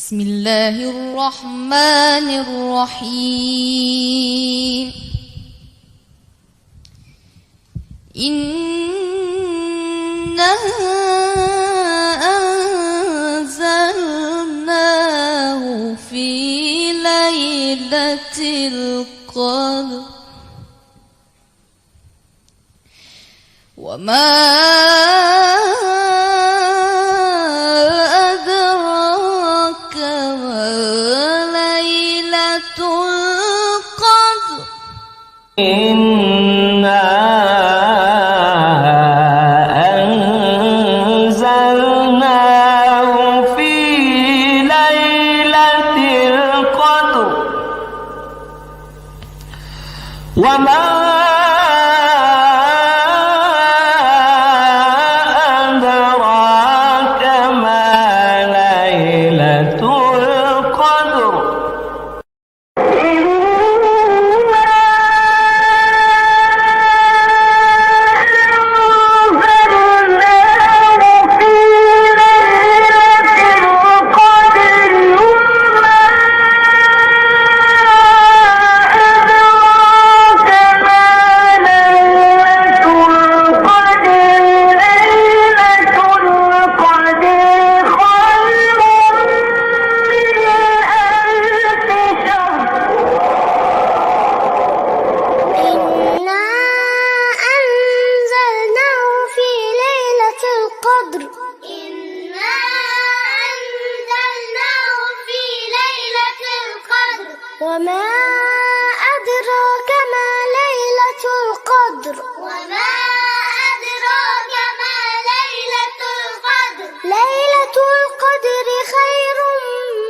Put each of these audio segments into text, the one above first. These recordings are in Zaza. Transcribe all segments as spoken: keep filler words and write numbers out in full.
بسم الله الرحمن الرحيم. إنا أنزلناه في ليلة القدر. وما أدراك ما ليلة القدر. إنا أنزلناه في ليلة القدر. وما أدراك ما ليلة القدر. إنا أنزلناه في ليلة القدر. إنا أنزلناه في ليلة القدر. وما أدراك ما ليلة القدر. وما أدراك ما ليلة القدر. ليلة القدر خير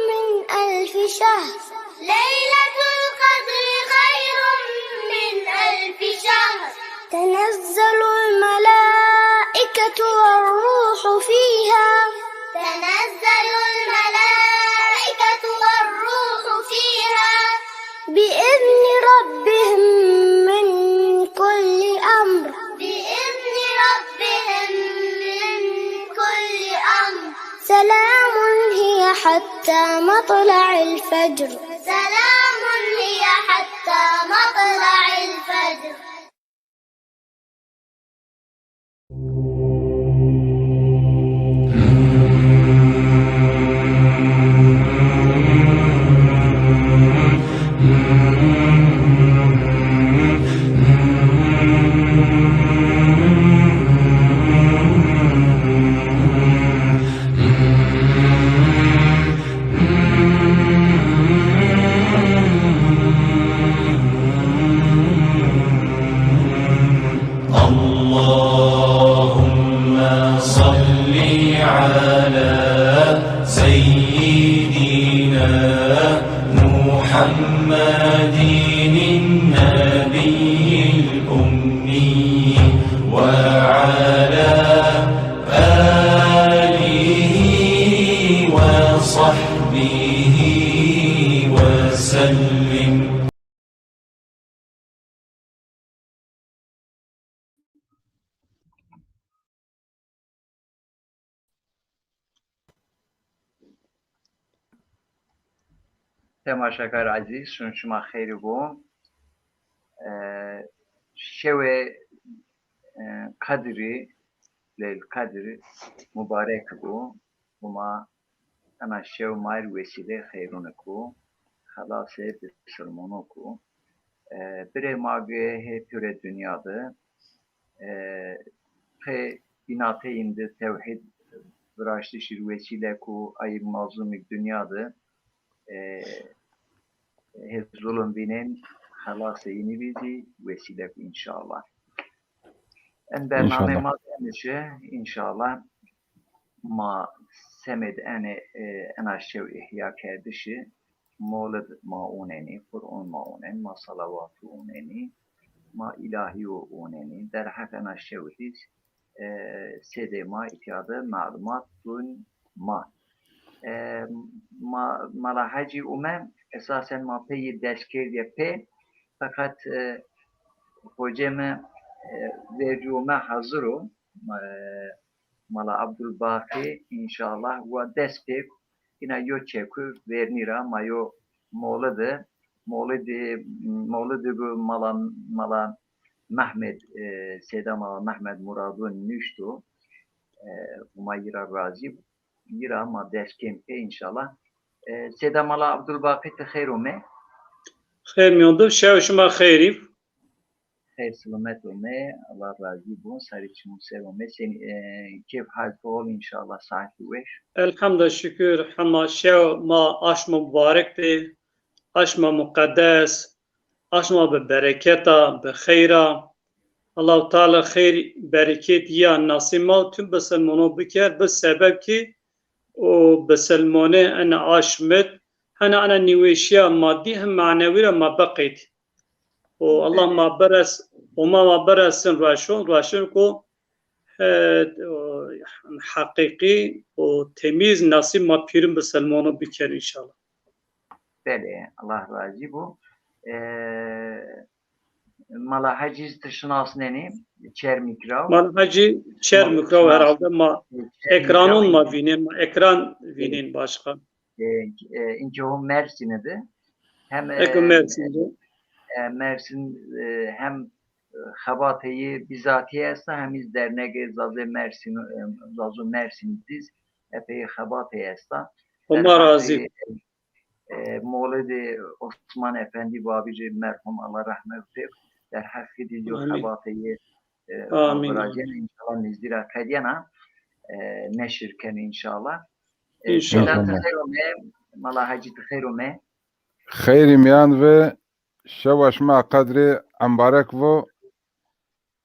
من ألف شهر. ليلة القدر خير من ألف شهر. تنزل الملائكة والروح فيها. تنزل الملائكة والروح فيها. بإذن ربهم من كل أمر. بإذن ربهم من كل أمر. سلام هي حتى مطلع الفجر. سلام هي حتى مطلع الفجر. اللهم صل على سيدنا محمد النبي الأمي وعلى آله وصحبه وسلم. Temaşakar ezîz, şûn şima xeyrî bo. E, şewê, e, Qedrî, Leyl Qedrî mubarek bo. Huma ena şew ma rê wesîlê xeyrûnik bo. Xelasê bisilmûnik bo. E, birê ma ke hê pîrê dinya de, e, qê bînateyîn de tewhîd viraştişî rê wesîlek o, ayî mazlûmî dinya de, e, hê zulm vînên, xelasê înî bî zî wesîlek o înşallah. En bernameyê ma de enişe înşallah. Ma semêd enê, e, ena şew îhya kerdişî, molid ma ûnenî, Qur'on ma ûnenî, ma salawatû ûnenî, ma îlahîyo ûnenî. Derheq ena şew dîz, e, sêdê ma îtya de melumat dûn ma. E, ma, Mala Hecî ûme, esasen ma pey yî dest kerdîye pê, feqet, e, xocê mi, e, vercû ûme hazir o. E, Mala Abdulbaqî înşallah wa dest pêk Îna yo çekur vernî ra ma yo mewlidi, mewlidi, mewlidi gu mala, mala Mehmed, e, Seyda Mala Mehmed Muradu nuşto. E, Huma yi ra razî bo. Yi ra ma dest kên pê înşallah. E, Seyda Mala Abdulbaqî, ti xeyr ome. Xeyr mîyon do, şew şima xeyrî. Xeyr silamet ome, Allah razî bo, sarê çimû ser ome. Sen, e, kêf hal to hol înşallah, saetî weş. Elhamda şukir, hema şew ma aşma mubarek bê, aşma muqeddes, aşma bi bereketa, bi xeyra. Allahu Teala xeyr, berekêt ya nasîb ma û tim bisilmono biker, bi sebeb ki o bisilmone ene aşmit, hene ene nîweşiya madî hem manewî ra ma biqeyt. O Allah ma beres, o ma ma beresin rueşon, rueşon ku, e, o, heqîqî û temîz nasîb ma pîrin bisilmono biker înşallah. Belê, Allah razî bo. E, Mala Hecî ti şinasnenî, Çermîk ra. Mala Hecî Çermik ra herhalde ma, e, Çermik ra ekranun ma vînên, ma ekran vînên başka. E, e, inkê ho Mersînî de. Hem, e, Eko Mersînî de. E, Mersîn, e, hem, e, xebatê yê bîzatî esta, hem îz dernegê Zazê Mersîn, e, Zazo Mersîn diz epey xebatê esta. Homa razî. E, mewlidê Osman Efendî babî jî merhum, Allah rehmet pê, derheqî dî yo xebatê yê, e, virajena înşallah nêzdî ra qedîyena, e, neşir keno înşallah. E, înşallah. Seyda ti xeyr ome, Mala Hecî ti xeyr ome. Xeyrî mîyan ve, şewa şima qedrê embarek vo.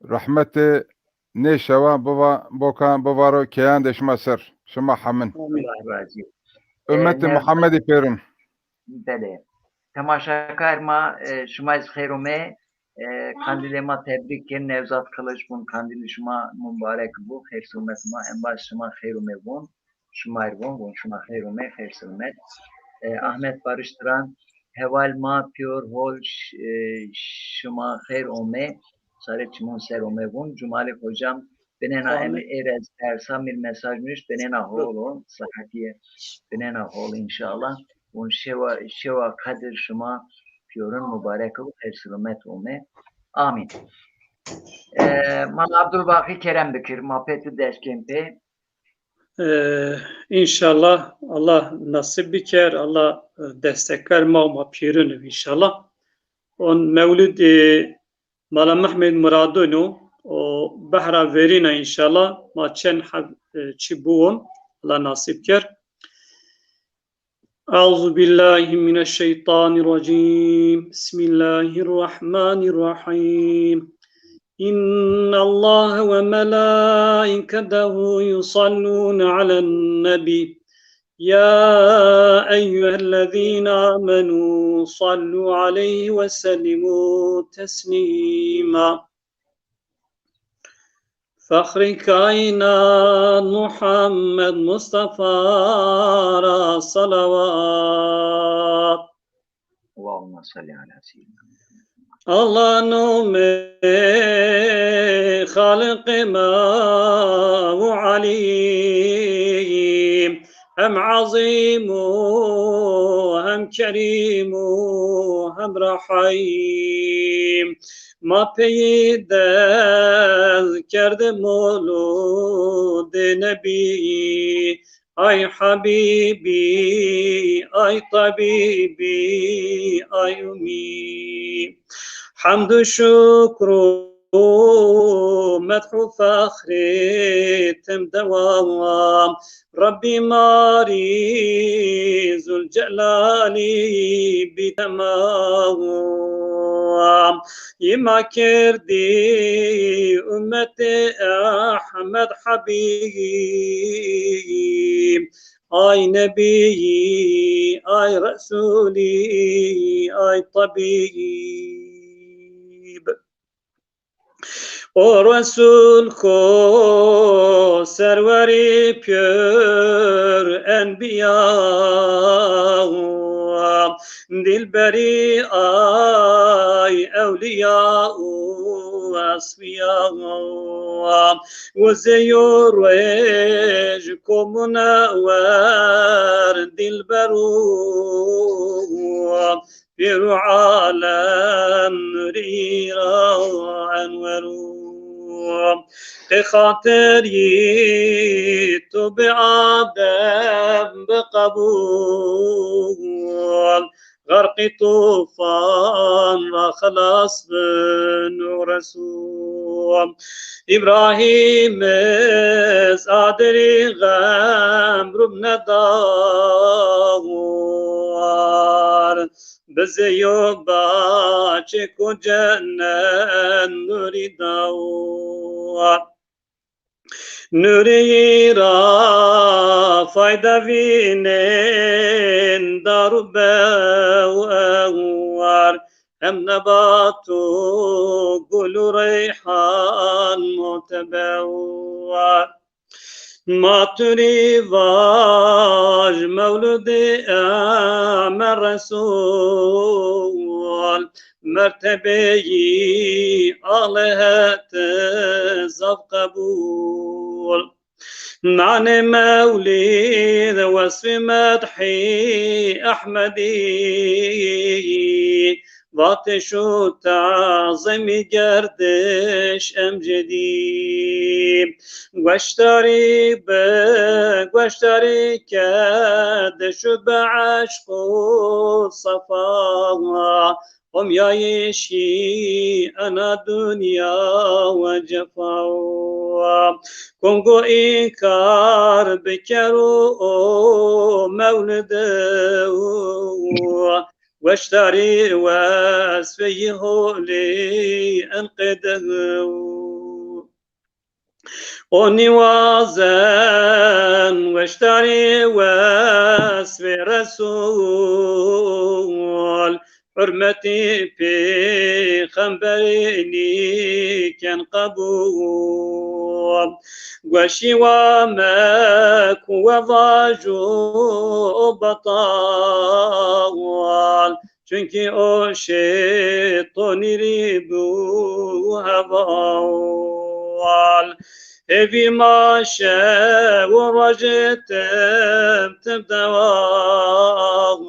Rehmetê nê şewa biva, bokan bivaro keyandê şima ser. Şima hemin. Amîn. Allah razî. Ummetê Muhammedî pêrin. Belê. Temaşakar ma, e, şima zî xeyr ome. E, qandîlê ma tebrîk kên, Nevzat Kılıç vûn, qandîlê şima mubarek bo, xeyr silamet ma, embaz şima xeyr ome vûn. Şima rê von, von şima xeyr ome, xeyr silamet. E, Ahmet Barış Turan, heval ma pîyor hol, ş-, e, şima xeyr ome, sarê çimon ser ome von. Cumali hocam, binêna em ê rê ez persa mîr mesaj nuşt, binêna hol o, saetî yê binêna hol înşallah. Von şewa, şewa qedir şima pîyorin mubarek bo, xeyr silamet ome. Amîn. E, Mala Abdulbaqî kerem bikir, ma pê tu dest kên pê. E, înşallah Allah nasîb biker, Allah, e, destekar ma û ma pîrin ib înşallah. On mewlid, e, Mala Mehmed Muradun o, o behra verîna înşallah, ma çend heb, e, çi biwon, Allah nasîb ker. أعوذ بالله من الشيطان الرجيم. بسم الله الرحمن الرحيم. إن الله وملائكته يصلون على النبي. يا أيها الذين آمنوا صلوا عليه وسلموا تسليما. Fexrê kaînat Muhammed Mustafa ra selawat. Allahümme salli ala seyyidina. Allah nomê Xaliqê ma û Alî. Hem Azîm û hem Kerîm û hem Rehîm. Ma peyî dest kerde moludê Nebî. Ay Habîbî, ay Tabîbî, ay Umî. Hemd û şukr û medh û fexrê tim dewam. Rebbî ma rî Zulcelalî bî temam. Yî ma kerdî ummetê Ehmed Habîb. Ay Nebî, ay Resûlî, ay Tabîb. O Resul ko serwerî pîyor enbîya, dîlberî ay ewlîya û esfîya. Wizê yo roj ko munewer dilber û pêr û alem nurî ra enwer û. Qê xatir yî tu bi Adem bi qebûl, xerqî tufan ra xilas bi Nûh Resûl. Îbrahîm iz adirî xem rûm nedawar, bi zey û baçêk û cennet nûrî dawar. Nûrî ra fayde vînên dar û bewar, hem nebat û gul û reyhan mutebewar. Ma tu rî vaj mewlidê Emer Resûl, mertebeyî alê het zaf qebûl. Manê mewlîd wesfê medhî Ehmedî, vatê şû tazîmî gerdiş emcedî. Goşdarî bi goşdarî kerdiş û bi eşq û sefa, omyayişî ena dinya we cefa. Kongo înkar bikero o mewlide, goşdarî wesfê yî holî enqede. O nîwazen weşdarî wesfê Resûl, hurmetî pêxemberî nîken qebûl. Goşî wa meku we vajo betal, çunkî o şêtonî rî bû heval. Hêvî ma şew û rojê tim tim dewam.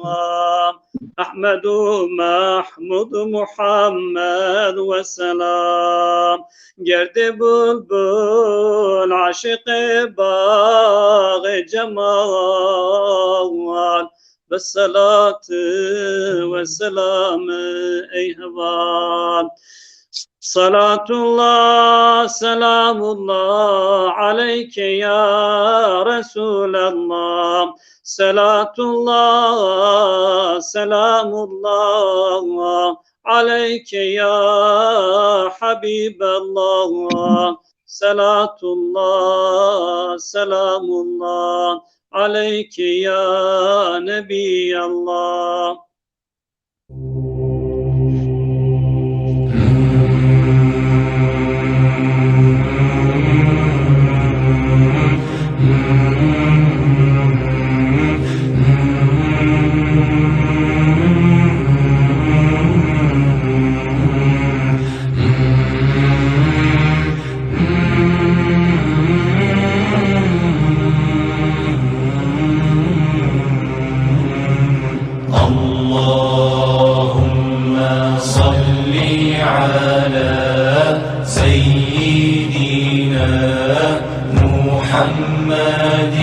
Ehmed û Mehmud û Muhammed weselam. Gerdê bulbul aşiqê baxê cemal. Bi selatî we selamî ey heval. Selatullah, selamullah aleyke ya Resulallah. Selatullah, selamullah aleyke ya Habiballah. Selatullah, selamullah aleyke ya Nebiyallah. اللهم صل على سيدنا محمد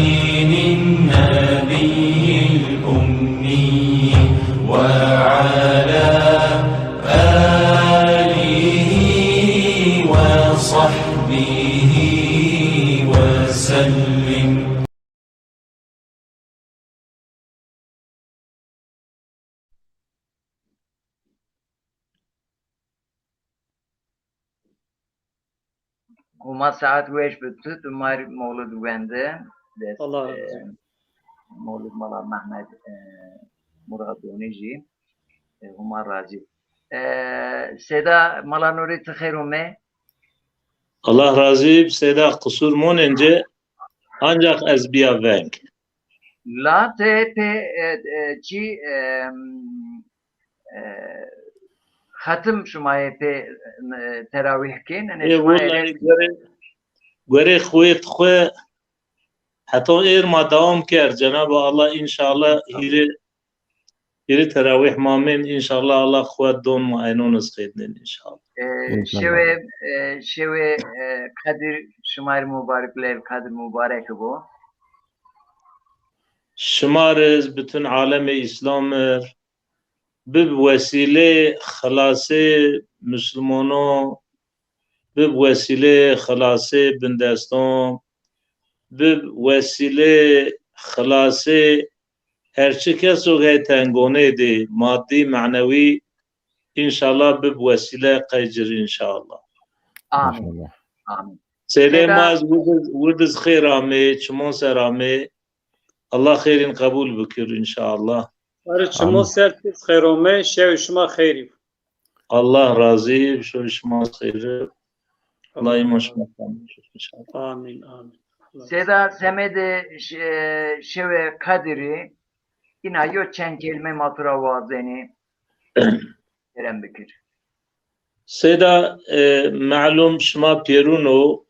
النبي الأمي وعلى آله وصحبه وسلم. Homa saet weş bi tu, tu ma rê mewlid wende. Dest, Allah razı e, olsun. Mewlid Mala Mehmet, e, Muradonî jî, e, Homa razî. E, Seyda Mala Nurî, ti xeyr ome. Allah razî, Seyda, qisur monence, ancak ez biya veng. La ti pê, e, e, çi, e, e, xetim şima yê pê, e, terawîh kên, ene. E, şima yê wellahî, gorê, gorê xwê xwe Heta êr ma dewam kerd. Cenab-ı Allah înşallah hîrê, hîrê terawîh ma mên, înşallah Allah quwet don ma enon iz xêdnên înşallah. E, şewê, e, şewê, e, Qedir şima rê mubarek, leyl Qedir mubarek bo. Şima rê iz, bütün alemê Îslam ir, bib wesîlê xilasê Muslumono, bib wesîlê xilasê bindeston, bib wesîlê xilasê her çi keso hey tengonê dê, maddî, manewî, înşallah bib wesîle qey ci rê înşallah. Amin. Înşallah. Amin. Seydê ma ez, wirdiz, wirdiz xêr amê, çimon ser amê. Allah xêrîn qebul bikir înşallah. Arê çimon ser pîs xêr ome, şewê şima xêrî. Allah razî, şewê şima xêrî. Allah îma şima tamam kir înşallah. Amin, amin. Seyda, semedê şe-, şewê Qedirî, îna yo çend kelîme ma tu ra wazenî. Kerem bikir. Seyda, e, melum şima pêrûn o,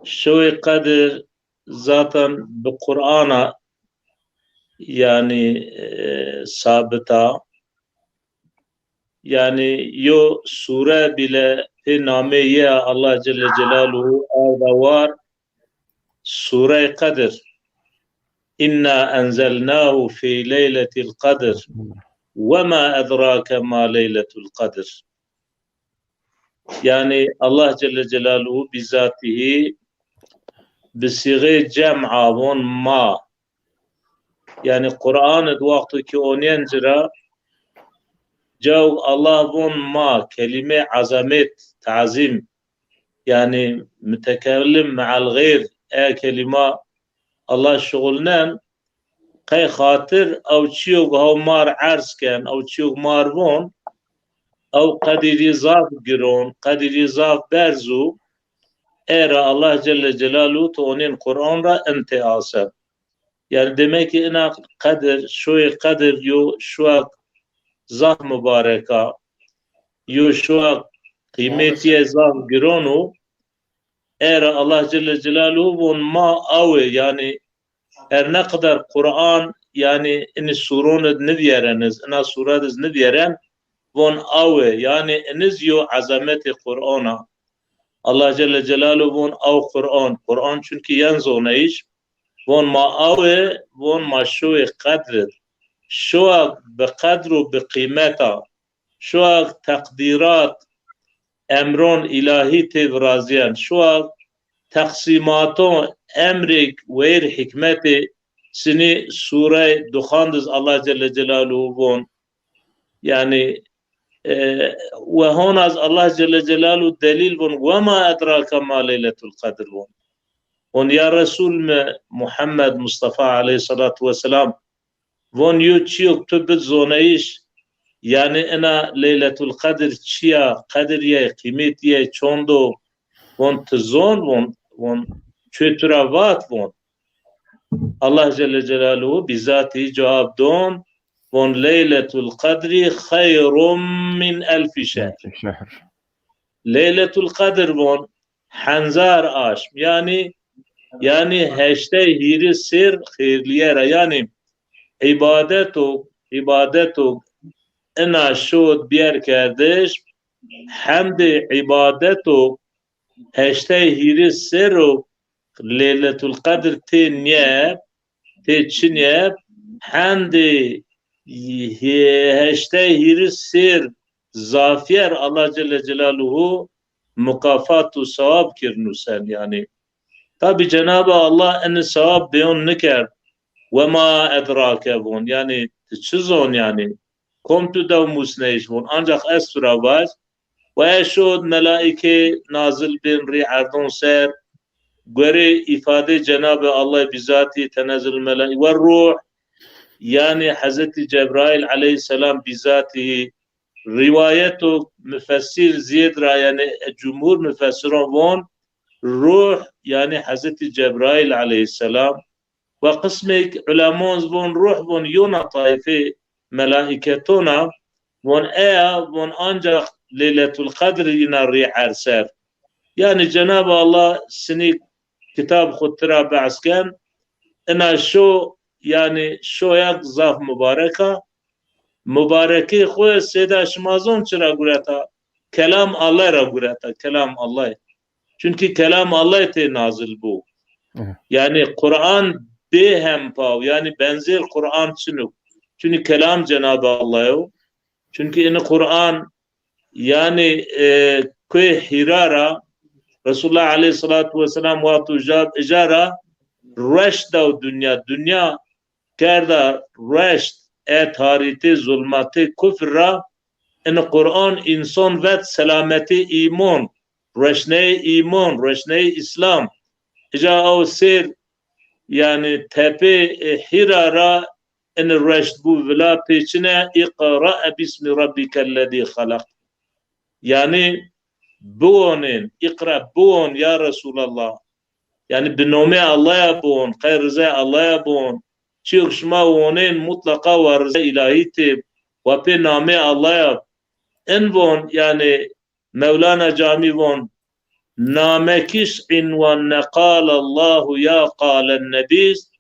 şewê Qedir zaten bi Qur'ana, yanî, e, sabit a. Yanî yo sure bîle pê namê yê Allah Celle Celaluhu arda war, Surey Qedir. "Inna enzelnahu fî leyletil qedr. Ve ma edrake ma leyletul qedr." Yanî Allah Celle Celaluhu bizatîhî bi sîxê cem'a von ma. Yanî Qur'an id wexto ki onîyen ci ra, cawg Allah von ma, kelîme ezamet, tazîm. Yanî mutekellim me'el xeyr, e kelîma Allah şuxulnen, qey xatir ew çîyog haw mar erz ken, ew çîyog mar von, ew qedîrî zaf giron, qedîrî zaf berz û, e ra Allah Celle Celaluhu tu onên Qur'an ra intê asen. Yanî demek ki ina qedir, şoyê qedir yo şuak zaf mubarek a, yo şuak qîmetîye zaf giron o. E ra Allah Celle Celaluhu von ma awe, yanî her ne qedar Qur'an, yanî inî suron id nivîyeren iz, ina sure id iz nivîyeren, von awe, yanî iniz yo ezametê Qur'an a. Allah Celle Celaluhu von aw Qur'an. Qur'an çunkî yen zoneyîş, von ma awe, von ma şoyê qedr id. Şoak bi qedr û bi qîmet a. Şuak teqdîrat, emron îlahî tê virazîyen. Şuak teqsîmaton, emrêk weyr hîkmetê, sinî surey Duxan diz Allah Celle Celaluhu von. Yanî, e, we hona z Allah Celle Celaluhu delîl von, "Ve ma edrake ma leyletul qedr" von. Von ya Resul mi Muhammed Mustafa aleyhissalatu vesselam, von yo çîyok tu bid zoneyîş, yanî ina Leyletul Qedr çi ya, qedir yê, qîmet yê, çond o, von ti zon, von, von çê tu ra vat, von. Allah Celle Celaluhu bizatî cewab don, von Leyletul Qedri xeyrun min elfi şehr. Şehr. Leyletul Qedr von henzar aşm. Yanî, yanî heştey hîrî sêr xêrlîye ra. Yanî îbadeto, îbadeto ina şod bîyer kerdiş, hemdê îbadeto heştey hîrî sêr o Leyletul Qedr tê nîyeb, tê çinîyeb, hendê he-, heştey hîrî sêr zafîyer Allah Celle Celaluhu mukafat û sewab kir nusen yanî. Tabî Cenab-ı Allah ini sewab beyon nikerd. "Ve ma edrake" von. Yanî ti çi zon yanî? Kom tu dew musneyîş von. Ancax ez tu ra vaj, we şod melaîke nazil bên rî erdon ser, gorê îfadê Cenab-ı Allah bizatî tenezul melaî-, ve ruh, yanî Hezretî Cebraîl aleyhisselam bizatî, rîwayeto mufessîr zîyed ra, yanî cumhur mufessiron von, ruh, yanî Hezretî Cebraîl aleyhisselam, Ve qismêk ulemon zi von ruh von yona tayfê melaîketon a, von eya, von ancax Leyletul Qedr yina rî erser. Yanî Cenab-ı Allah sinî kitab xwu tira behs ken. Ina şo, yanî şoyek zaf mubarek a. Mubarekê xwu sêda şima zon çira gureta? Kelam Allah ra gureta, kelam Allah. Çunkî kelam Allah tê nazil bû. Evet. Yanî Quran bê hempa, yanî benzêr Quran çin o. Çunkî kelam Cenab-ı Allah yo. Çunkî ini Quran, yanî, e, kuê Hîra ra Resulullah aleyhissalatu vesselam wexto ja, ja ra rueşt daw dinya. Dinya kerda rueşt, e tarîtê, zulmatê kufr ra, ini Quran înson vet selametê îmon, rueşneyê îmon, rueşneyê Îslam. Îca aw sêr, yanî tepê, e, Hîra ra ini rueşt bû vila pê çine, "Îqra bismi rabbikellezî xelaq." Yanî biwonên, îqra, biwon ya Resulallah. Yanî bi nomê Allah ya biwon, qey rizay Allah ya biwon. Çîyo ke şima wonên mutlaqa wa rizay îlahî tê, wa pê namê Allah ya. In von, yanî Mewlana Camî von, "Namekiş înwan ne qal Allahu ya qalen nebîz,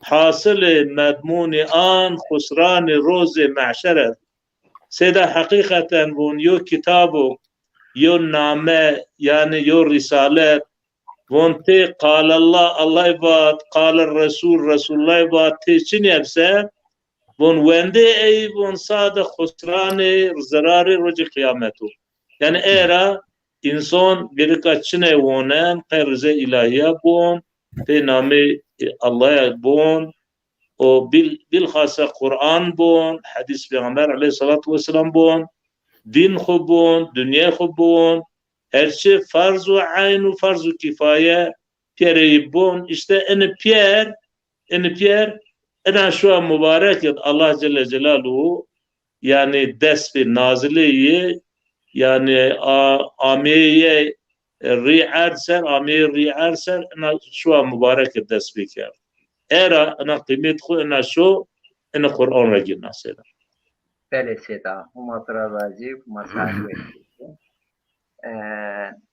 hasilê medmûnî an xusranê rozê mehşer est." Sêda heqîqeten von yo kitabo, yo name, yanî yo rîsalet, von tê qal Allah, Allah vat, qal Resul, Resulullah vat, tê çinî eb se, von wendê ey, von sade xusranê, zirarê rocê qîyamet o. Yanî era înson gereka çinê wonen, qey rizê îlahî ya bon, pê namê, e, Allah ya bon, o bil-, bilxasa Quran bon, hedîs Peyxamber aleyhissalatu vesselam bon, dîn xwu bon, dinyay xwu bon, her çi ferz û eyn û ferz û kîfaye pîyereyî bon. Îşte ini pîyer, ini pîyer, ina şuwa mubarek id Allah Celle Celaluhu, yanî dest pê nazilê yê, yanî a-, ameyê yê rî erd ser, ameyê rî erd ser, ina şuwa mubarek id dest pê kerd. Era ina qîmet xwu, ina şo, ini Quran ra gîna sêda. Belê sêda, Huma tu ra razî, Huma saet weş. E,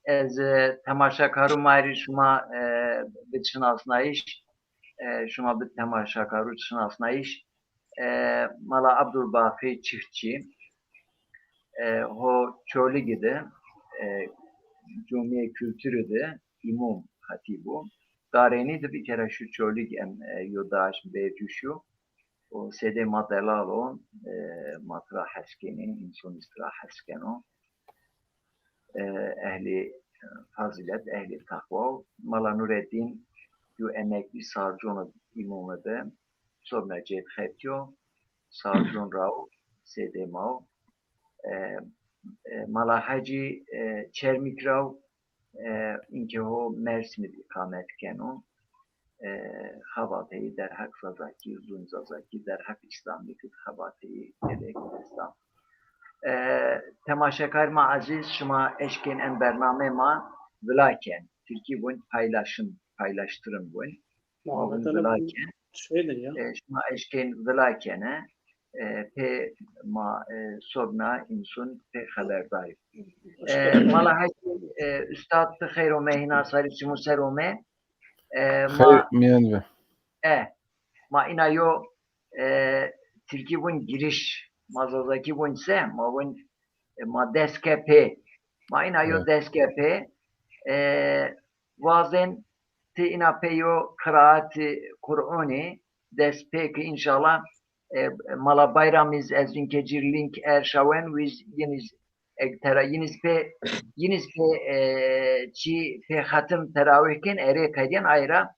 ez, e, temaşekarû ma rê şima, e, bi şinasnayîş, e, şima bi temaşekarû şinasnayîş, e, Mala Abdulbaqî Çiftçî, e, ho Çolîgî de, e, Cumîyê Kulturî de îmom, xetîb o. Darênî de bir kere şu Çolîg em, e, yo daş bêcûş yo. O sêdê ma delal o, e, ma tira hes kenî, înson zî tira hes keno. E, ehlî, e, fazîlet, ehlî teqwa o. Mala Nureddîn yo emeklî Sarcon îmome bi, sobna cêd xebtîyo, Sarcon ra o, sêdê ma o. E, e, Mala Hecî, e, Çermîk ra o, e, inkê ho Mersimî de îqamet keno. E, xebateyî derheq Zazakî, zûn Zazakî, derheq Îslamî ki xebateyî gerek Îslam. E, temaşekar ma ezîz, şima eşkên en bernamê ma vila ken. Tirkî vûn paylaşım, paylaştırın vûn. Muhabbetine vila ken. Şeydir ya. E, şima eşkên vila kene, e, pê ma, e, sobna însun pê xeberdar. E, Mala Hecî, e, ustad, ti xeyr ome, hîna sarî çimû ser ome. E, ma xeyr miyan ve. E, ma ina yo, e, Tirkî vûn giriş, ma Zazakî vûn se, ma vûn, e, ma dest ke pê. Ma ina yo dest ke pê. E, wazên ti ina pê yo qiraatî Qur'onî dest pê ki înşallah, e, Mala Bayramî zî ez inkê cîr link erşawen, wîz yînîz eg tera-, yînîz pê, yînîz pê, e, çî pê xetim terawîh kên, erê qedîyen ayra,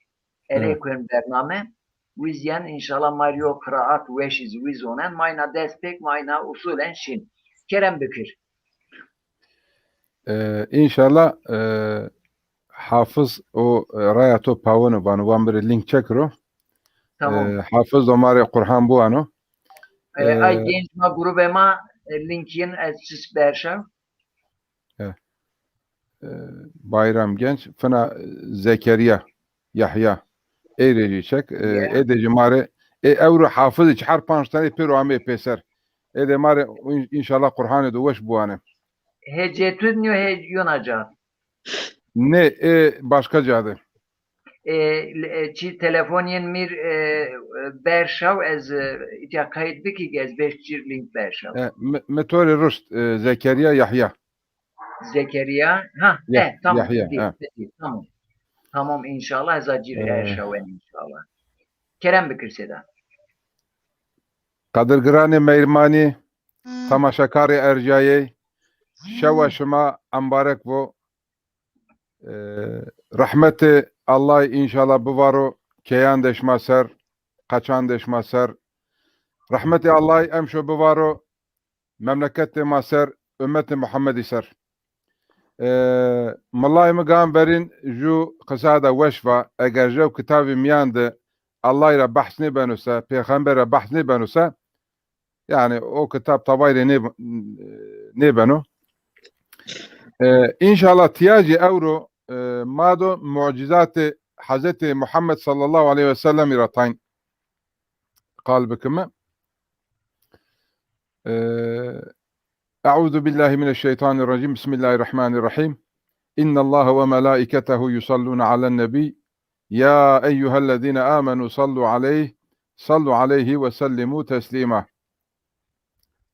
erê kuen bername. Wîz yen înşallah ma rî yo qiraat weşî zî wîz onen, ma ina dest pêk, ma ina usulen şîn. Kerem bikir. E, înşallah, e, Hafiz o, e, raya to paweno vano, van mi rê link çek ro. Tamam. E, Hafiz do ma rê Qur'an biwano. E, e, ay genc ma grubê ma, e, link yin ez çiş berşa. E, e, Bayram Genç, fina, e, Zekeriya, Yahya. Ey rê jî çek, e, ê de jî ma rê, e, ewro Hafiz çar panc tane pêro amê pêser. Ê de ma rê în-, înşallah Qur'anê do weş biwane. Hê cê tu nîyo, hê yona ca? Nê, ê başka ca de. E, e, çi telefonên mîr, e, e, berşaw ez, e, îtya qayt bikî ki ez beş çîr lînk berşaw. E, mi, mi to rê rust, e, Zekeriya Yahya. Zekeriya, ha, Yah-, e, tamam, Yahya, peki, ha. Peki, tamam. Tamam, înşallah, ez a cîr, e, erşawen înşallah. Kerem bikir seda. Qadirgiranê meymanî, temaşekarê ercayey, şewa şima embarek bo. E, rehmetê Allahî înşallah bivaro keyandê şima ser, qeçandê şima ser. Rehmetê Allahî emşo bivaro memleketê ma ser, ummetê Muhammedî ser. E, milayê mi gan verîn ju qisa de weş va, eger jew kitabî mîyan de Allahî ra behs nêbeno se, pêxember ra behs nêbeno se, yanî o kitab tavay rê nê-, nêbeno. E, înşallah tîya jî ewro, e, ma do mucîzatê Hezretî Muhammed sallallahu aleyhi ve sellemî ra tayn qal bikime. E, Euzu billahi mineşşeytanirracim. Bismillahirrahmanirrahim. İnnallaha ve melaiketehu yusalluna alen nebi. Ya eyyühellezine amenu sallu aleyh, sallu aleyhi ve sellimu teslima.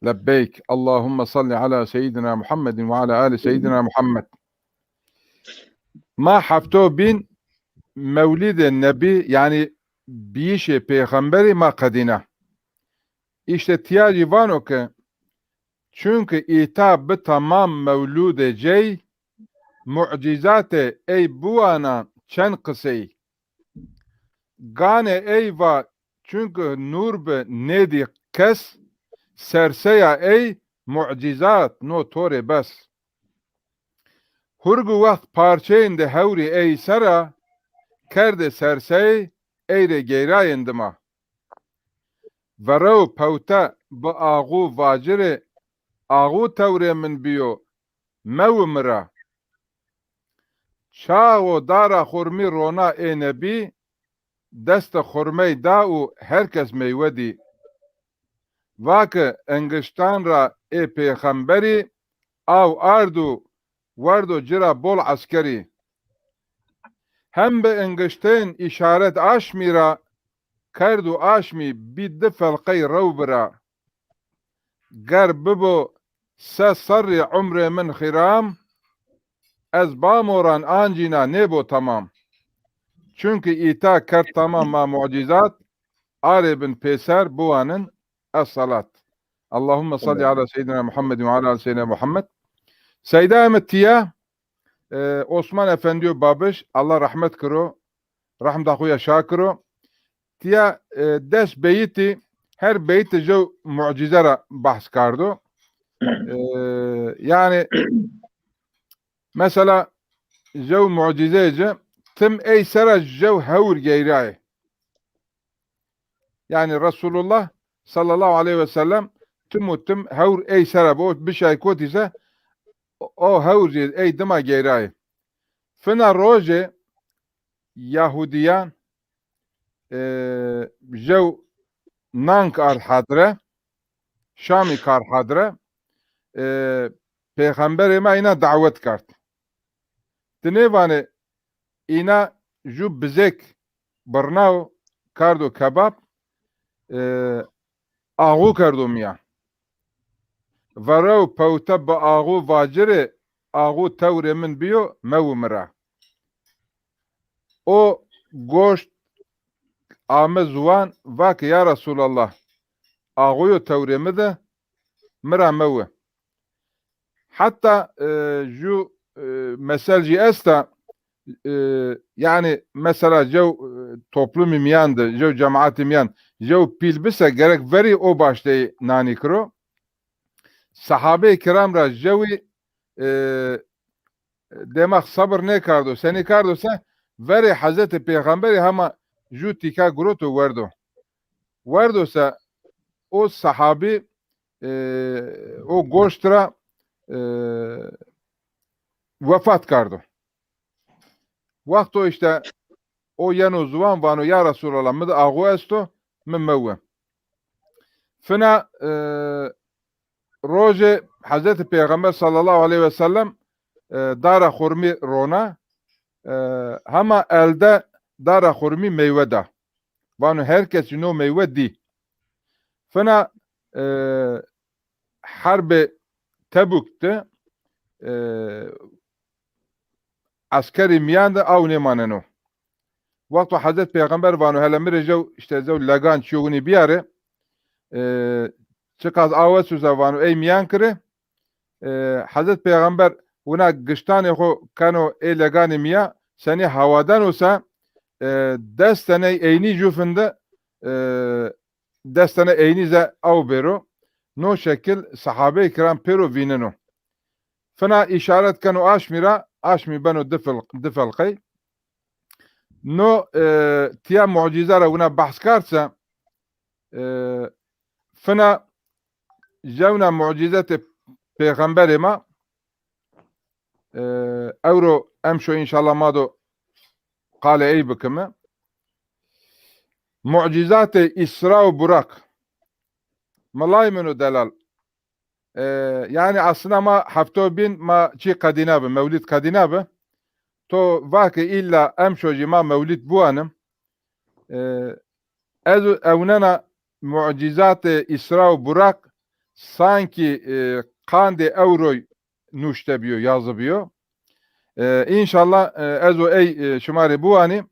Lebbeyk. Allahümme salli ala seyyidina Muhammedin ve ala ali seyyidina Muhammed. Ma hefto bin Mewlidê Nebî, yanî biyişê pêxemberî ma qedîna. Îşte tîya jî vano ke, çunke îta bi temam mewlûdê cey, mucîzatê ey biwana çend qisey. Ganê ey va, çunke nûr bi nêdî kes, serseya ey mucîzat no to rê bes. Hurgu wext parçeyên de hewrî ey sera, kerdê sersey ey rê geyrayên dima. Verew pewte bi axû vacirê, axû tewrê min bîyo, mewi mi ra. Çaxo dara xurmî rona ê nebî, destê xurmey da û her kes meywe dî. Va ke engiştan ra ê pêxemberî aw ard û werdo ci ra bol eskerî. Hem bi engiştên îşaret aşmî ra kerd û aşmî bî di felqey rew bira. Ger bibo se serrî umrê min xîram, ez bamoran ancîna nêbo temam. Çunke îta kerd temam ma mucîzat, arê bin pêser biwanin es-salat. Allahümme salli ala seyyidina Muhammedin ve ala ali seyyidina Muhammed. Seyda mi tîya, e, Osman Efendiyo Babiş, Allah rehmet kiro, rehmda xo ya şa kiro. Tîya, e, des beyîtî, her beyîtî jew mucîze ra behs kardo. E, yanî mesela jew mucîzeyê ci tim ey sera jew hewr geyrayê. Yanî Resulullah sallallahu aleyhi ve sellem tim û tim hewr ey sera bi, o bişay kotî se o, o hewr zî ey dima geyrayê. Fina rojê Yahudîyan, e, jew nank ard hadre, Şamî kar hadre, e, pêxemberê ma îna dawet kard. Ti nêvanê îna ju bizêk birnaw kardo kebab, e, axû kerdo mîyan. Verew pewte bi axû vacirê, axû tewrê min bîyo, mewi mi ra. O goşt ame ziwan, va ke, ya Resulallah, axûyo tewrê mi de, mi ra mewi. Heta, e, ju, e, mesel jî esta, e, yanî mesela jew, e, toplumî mîyan de, jew cemaatî mîyan, jew pîl bise gerek verî o baştey nanî kiro. Sahabeyê kiram ra jewî, e, dêmax sebir nêkardo. Senî kardo se verê Hezretê Pêxemberî hema ju tîka giroto werdo. Werdo se o sahabî, e, o goşt ra, e, wefat kardo. Wexto îşte o yeno ziwan vano, ya Resulallah, mi de axû esto, mi mewi. Fina, e, rojê Hezretî Pêxember sallallahu aleyhi ve sellem, e, dara xurmî rona, e, hema elde dara xurmî meywe da. Vano her kesî no meywe dî. Fina, e, herbê Tebuk de, e, eskerî mîyan de aw nêmaneno. Wexto Hezret Peyxember vano hele mi rê jew, îşte jew legan çîyo winî bîyare, e, çiqas aw esto se vano ey mîyan kire, e, Hezret Peyxember wina giştanê xo keno ê leganê mîya, senî hawadan o se, e, des teney eynî jufin de, e, des tene eynî ze aw bêro. No şekil sehabeyê kiram pêro vîneno. Fina îşaret keno aşmî ra, aşmî beno di fil-, di felqey. No, e, tiya mucîze ra wina behs kerd se, e, fina jewna mucîzetê pêxemberê ma, e, ewro emşo înşallah ma do qalê ey bikime. Mucîzatê Îsra û Buraq. Milay min û delal. E, yanî aslında ma hefto bin ma çî qedîna bi, mewlîd qedîna bi. To va ke îlla emşo jî ma mewlîd biwanim. E, ez ewnena mucîzatê Îsra û Buraq sankî, e, qandê ewroy nuşte biyo, yazı biyo. E, înşallah, e, ez o ey, e, şima rê biwanî.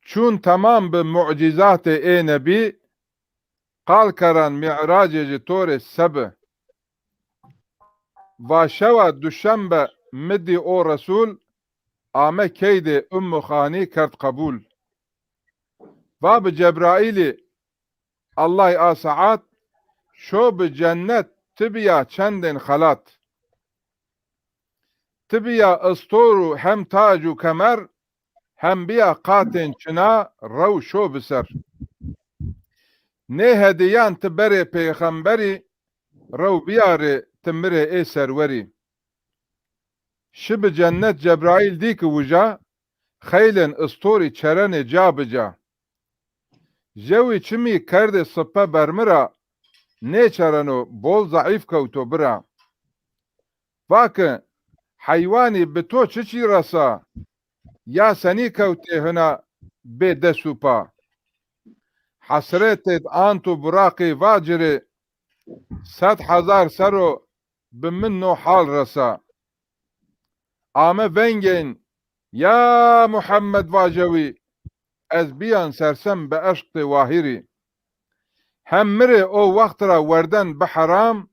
Çûn temam bi mucîzatê ê nebî, qal keran mîracê ji to rê se bi. Va şewa duşembe mi dî o Resûl, ame keydê Ummu Xanî kerd qebûl. Va bi Cebraîlî, Allay a saat, şo bi cennet ti bîya çendên xelat. Ti bîya istor û hem tac û kemer, hem bîya qatên çina, rew şo bi ser. Nê hedîyan ti berê pêxemberî, rew bîyarê ti mi rê ê serwerî. Şi bi cennet Cebraîl dî ki wija, xeylên istorî çerenê ca bi ca. Jewî çimî kerdê sipe bermi ra, nêçereno bol zeîf kewto bira. Va ki, heywanî bi to çiçî resa, ya senî kewtê hina bê dest û pa? Hesretêd ant û Buraqî va ci rê, sed hezar ser o bi min no hal resa. Ame vengên, ya Muhammed, va jewî, ez bîyan sersem bi eşqdê Wahîrî. Hem mi rê o wext ra werden bi heram,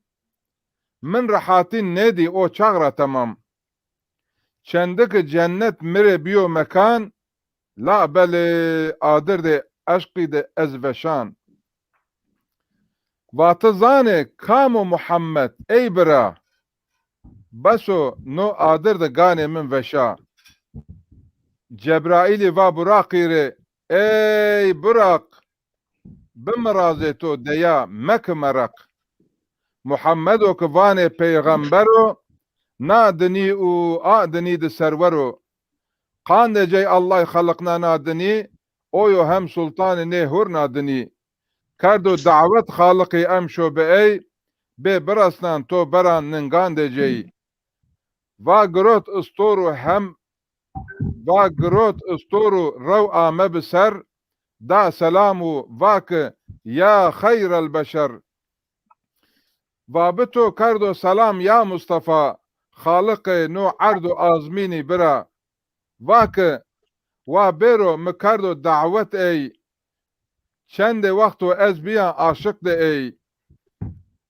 min rehatî nêdî o çax ra temam. Çendi ki cennet mi rê bîyo mekan, labelê adirdê eşqî de ez veşan. Va ti zanê kam o Muhammed, ey bira? Bes o, no adir de ganê min veşa. Cebraîlî va Buraqî rê, ey Buraq, bi mirazê to deya, meki mereq. Muhammedo ki vanê peyxember o, na dinî û a dinî di serwer o. Qandê cey Allay xeliqna na dinî, o yo hem sultanê nê hurna dinî. Kerdo dawet Xaliqî emşo bi ey, bê biresnan to beran ningandê cey. Va girot istor û hem, va girot istor û rew ame bi ser, da selam û va ki, ya xeyrel beşer. Va bi to kerdo selam ya Mustafa, Xaliqê no erd û azmînî bira. Va ki, wa bêro mi kerdo dawet ey, çendê wexto ez bîya aşiq de ey.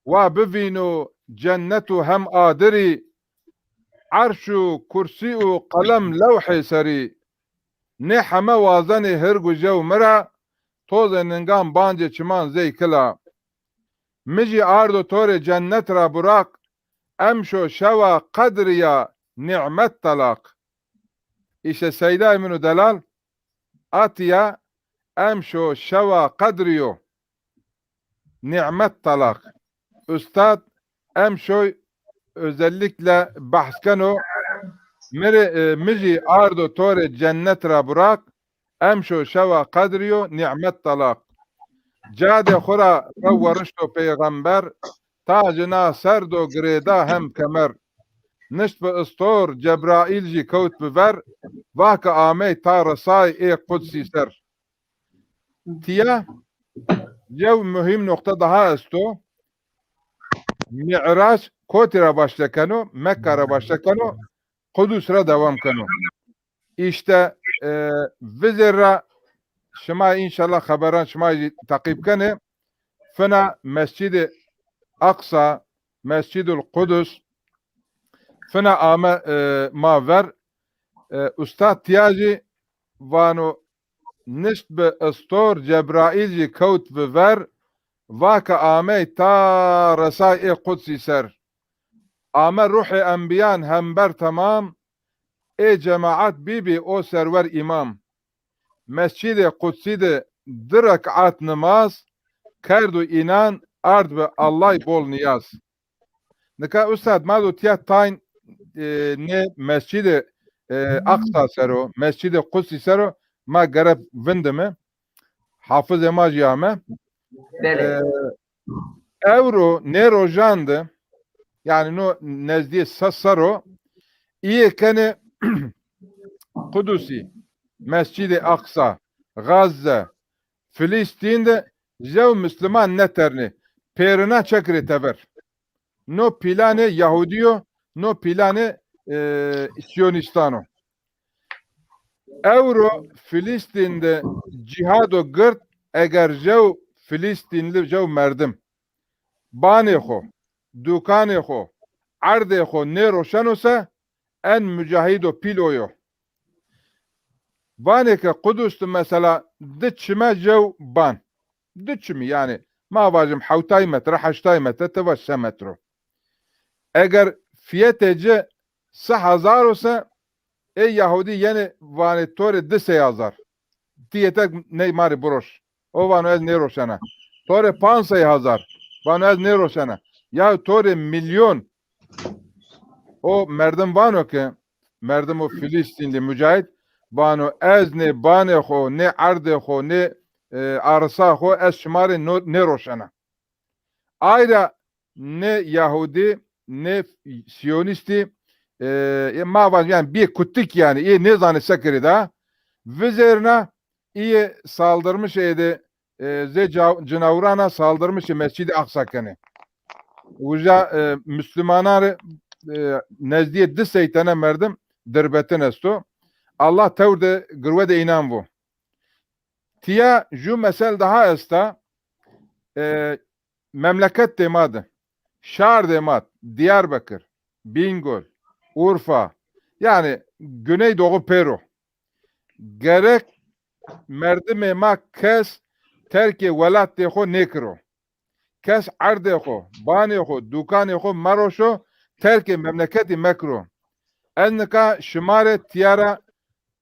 Wa bivîno cennet û hem adirî, erş û kursî û qelem lewhê serî. Nê heme wazenê hirg û jew mi ra, tozê ningan bancê çiman zey kila. Mi jî ardo to rê cennet ra Buraq, emşo şewa qedrî ya nîmet telaq. Îşte seydayê min û delal, a tiya emşo şewa qedrî yo. Nîmet telaq. Ustad emşoy özellikle behs keno. Mi rê, e, mi jî ardo to rê cennet ra Buraq, emşo şewa qedrî yo, nîmet telaq. Cadê xwu ra rew werişto peyxember, tacê na ser do girêda hem kemer. nişt bi istor, Cebraîl jî kewt bi ver, va ke amey ta resay ê Qudsî ser. Tiya yew muhîm noqte daha esto. Mîrac kotî ra başle keno? Mekka ra başle keno, Qudus ra dewam keno. Îşte, e, vizêr ra şima înşallah xeberan şima jî teqîb kenê. Fina Mescîdê Aqsa, Mescîdul Qudus, fina ame, e, ma ver. E, ustad tiya jî vano, nişt bi istor, Cebraîl jî kewt bi ver, va ke amey ta resay ê Qudsî ser. Ame ruhê enbîyan hember temam, ê cemaat bîbî o serwer îmam. Mescîdê Qudsî de di rekat nimaz, kerdo înan, ard bi Allay bol nîyaz. Nika ustad, ma do tiya tayn, e, nê Mescîdê, e, Aqsa ser o, Mescîdê Qudsî ser o, ma gere vindime. Hafizê ma jî ame. Belê. E, ewro nê rojan de, yanî no nezdîyê se serr o, îyê kenê Qudusî, Mescîdê Aqsa, Gazze, Filîstîn de jew musluman neternê, pêrina çekirê tever. No planê Yahudî yo, no planê, e, Sîyonîstan o. Ewro Filîstîn de cîhado gird, eger jew Filîstînli, jew merdim banê xo, dukanê xo, erdê xo nêroşeno se, en mucahîdo pîl o yo. Vanê ke Qudus de mesela di çime jew ban. Di çimî, yanî ma vajim hewtay metre, heştay metre, ti vaj se metro. Eger fiyetê ci se hezar o se, ê Yahudî yenê vanê to rê di sey hezar. Ti yetek ney ma rê biroş. O vano ez nêroşena. To rê panc sey hezar. Vano ez nêroşena. Ya to rê milyon. O merdim vano ke, merdim o Filîstînlî mucahîd, vano ez nê banê xo, nê erdê xo, nê, e, arisa xo ez şima rê no-, nêroşena. Ayra nê Yahudî, nê Sîyonîstî, e, e, ma vaj, yanî bîyê kutik yanî, ê nêzanê se kerê da, vizêrna, îyê saldırmış ê de, e, zê ca-, cinawrana saldırmış ê Mescîdê Aqsa kenê. Uca, e, Müslümanan rê, e, nezdîyê di sey tene merdim dirbetin esto. Allah tewr de girwe de înan vo. Tiya ju mesel daha esta, e, memleketê ma de, şardê ma, Diyarbekir, Bîngol, Urfa, yanî Güneydoğu pêro. Gerek merdimê ma kes terkê welatê xo nêkiro. Kes erdê xo, banê xo, dukanê xo meroşo, terkê memleketî mekiro. Ez nika şima rê tiya ra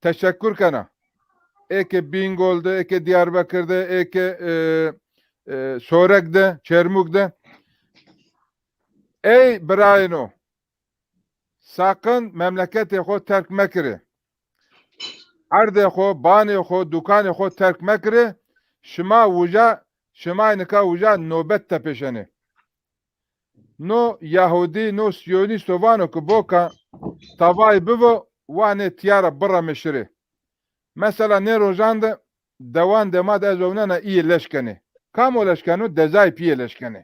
teşekkur kena. Ê ke Bîngol de, ê ke Diyarbekir de, ê ke, e, e, Sorek de, Çermug de. Ey birayêno, saqin memleketê xo terk mekirê. Erdê xo, banê xo, dukanê xo terk mekirê. Şima uca, şima nika uca nobet tepêşenê. No Yahudî, no Sîyonîsto vano ke boka tavayî bivo, wa nê tiya ra bireme şirê. Mesela nê rojan de dewandê ma de ez ewnena îyê leş kenê. Kam o leş keno? Dezayê pîyê leş kenê.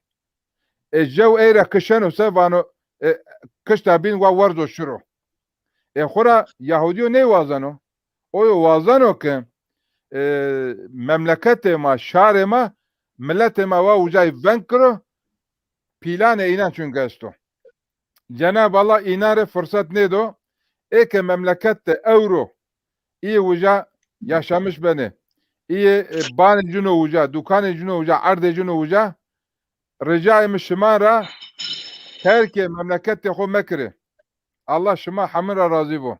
E, jew ey ra kişeno se vano, e, kişta bîn wa werzo şiro. E, xora Yahudîyo ney wazeno? Oyo wazeno ke, e, memleketê ma, şarê ma, miletê ma wa ucayî veng kiro, pîlanê înan çunke esto. Cenab Allah înan rê firsat nêdo. Ê ke memleket de ewro î uca yaşamış benê, î, e, banê cino uca, dukanê cino uca, erdê cino uca, ricayê mi şima ra terkê memleketê xo mekirê. Allah şima hemin ra razî bo.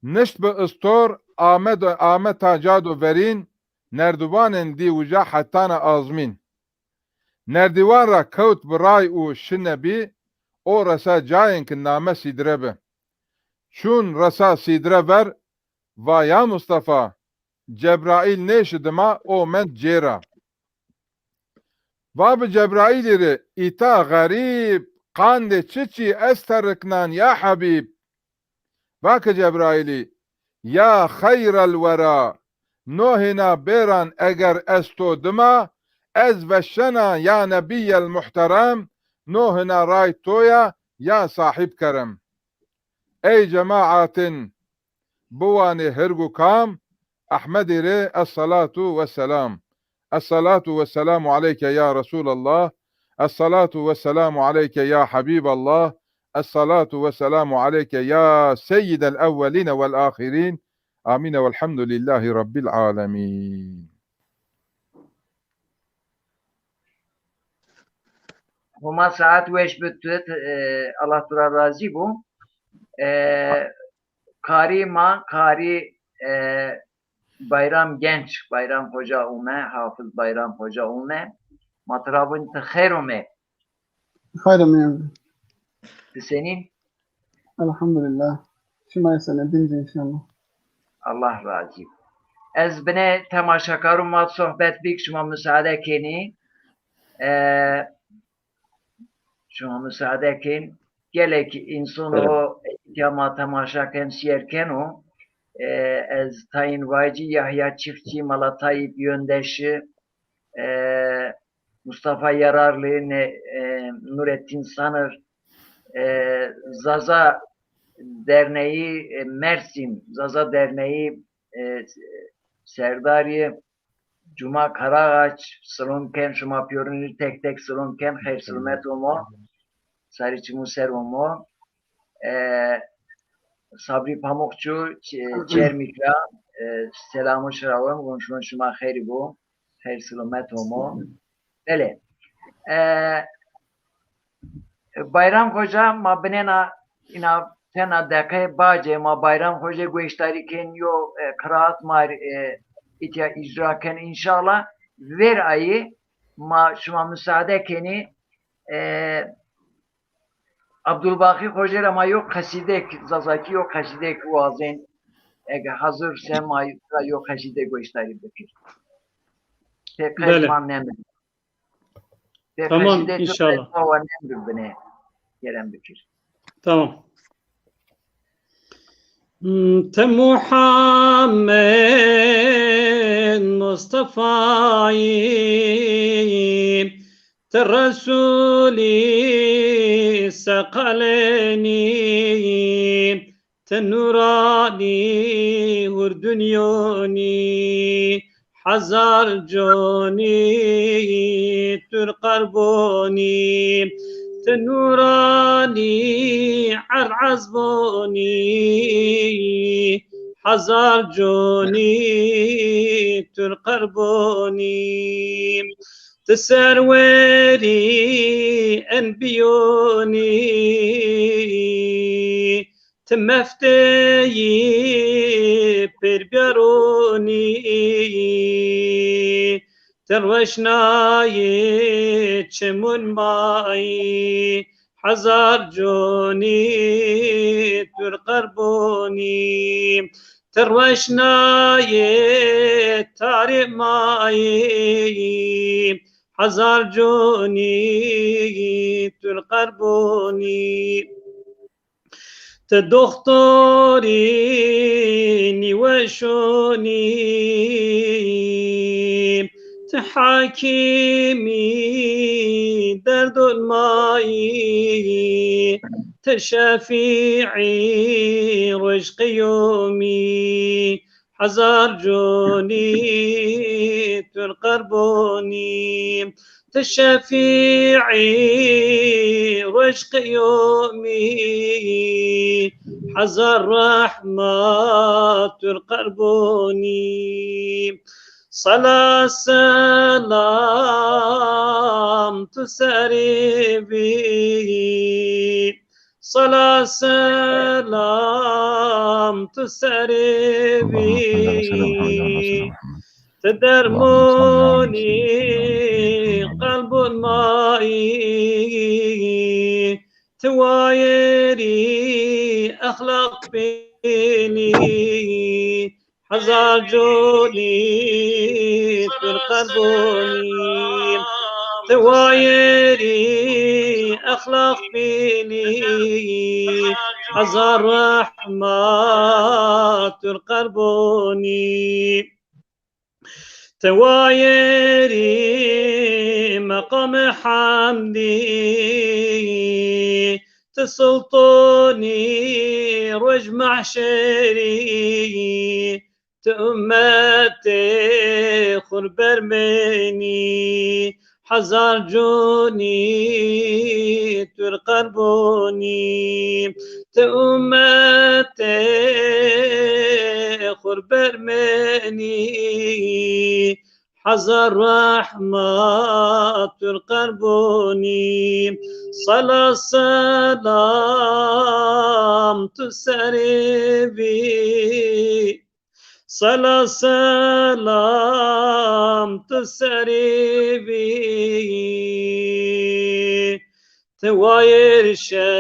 Nişt bi istor, ame do, ame ta ca do verîn, nerdiwanên dî uca hetana azmîn. Nerdiwan ra kewt bi ray û şine bî, o resa cayên ki name Sîdre bi. Çûn resa Sîdre ver, va ya Mustafa, Cebraîl nêşi dima, o mend cêra. Va bi Cebraîlî rê, îta xerîb, qandê çiçî ez teriknan ya Hebîb. Va ke Cebraîlî, ya xeyrel wera, no hîna bêran eger esto dima, ez veşena ya Nebîyel muhterem, no hîna ray to ya, ya sahîb kerem. Ey cemaatên biwanê hirg û kam, Ehmedî rê esselatu wesselam. Esselatu wesselamu aleyke ya Resûlallah. Esselatu wesselamu aleyke ya Habîballah. Esselatu wesselamu aleyke ya seyyidel ewwelîne wel ahirîn. Amîne welhamdulîllahî rabbil alemîn. Homa saet weş bi tu, e, Allah tu ra razî bo. E, Karî ma, karî, e, Bayram Genç, Bayram Xoca ome, Hafiz Bayram Xoca ome. Ma tu ra vûn ti xeyr ome. Xeyr ome. Ti senîn? Elhamdulillah. Şima yê senîn, din zî înşallah. Allah razî. Ez binê temaşekarû ma sohbet bik, şima musaade kenî. E, Şima musaade kên. Gelek însan o, ya ma temaşa ken, sîyer keno. E, ez tayîn vacî, Yahya Çiftçî, Mala Tayyip Yöndeşi, e, Mustafa Yararlı, ne, e, Nurettin Sanır, e, Zaza Derneği, e, Mersin, Zaza Derneği, e, Serdarî, Cuma Karaağaç, silom ken, şima pîyorunî tek tek silom ken, xeyr silomet omo. Sarî çimû ser omo. E, Sabrî Pamukçu, Ç-, Çermîk ra, e, selamû şirawim, gonşulon şima xeyrî bo, xeyr silomet omo. Belê. E, Bayram Xoca, ma binêna îna tena deqe bacê, ma Bayram Xoca goşdarî kên, yo, e, qiraat ma, e, îtya îcra ken înşallah. Ver ayî ma şima musaade kenî, e, Abdulbaqî Xoca ra ma yo qesîdek, zazakî yo qesîdek wazên. Ege hazir se ma ra yo qesîde goşdarî bikir. Pê qey ma nemir. Tamam, înşallah. Kerem bikir. Tamam. Hmm, ti Muhammed Mustafayî, ti Resûlî seqalenî, ti nûranî hur dinyonî, hezar conî tur qerbonî, ti nûranî erd ezbonî, hezar conî tur qerbonî. Ti serwerî enbîyonî, ti mefteyî pêrbîyaronî, ti roşnayê çimûn ma yî, hezar conî tur qerbonî. Ti roşnayê tarî ma yî, hezar conî tur qerbonî. Ti doxtorî nîweşonî, ti hakîmî derdon ma yî, ti şefîî roj qiyomî, hezar conî tur qerbonî. Ti şefîî roj qiyomî, hezar rehmet tur qerbonî. Sela selam tu serî bî. Sela selam tu serê bî. Ti dermonî qelbon ma yî, ti wayerî exlaq pêlî, hezar conî tur qerbonî. Ti wayerî exlaq bînî, hezar rehma tu r qerbonî. Ti wayerî meqamê hemdî, ti sultonî roj mehşerî, ti ummetê xur bermenî, hezar conî tu r qerbonî. Ti ummetê xur bermenî, hezar rehma tu r qerbonî. Sela selam tu serê bî, sela selam tu serê bî. Ti wayêr şe,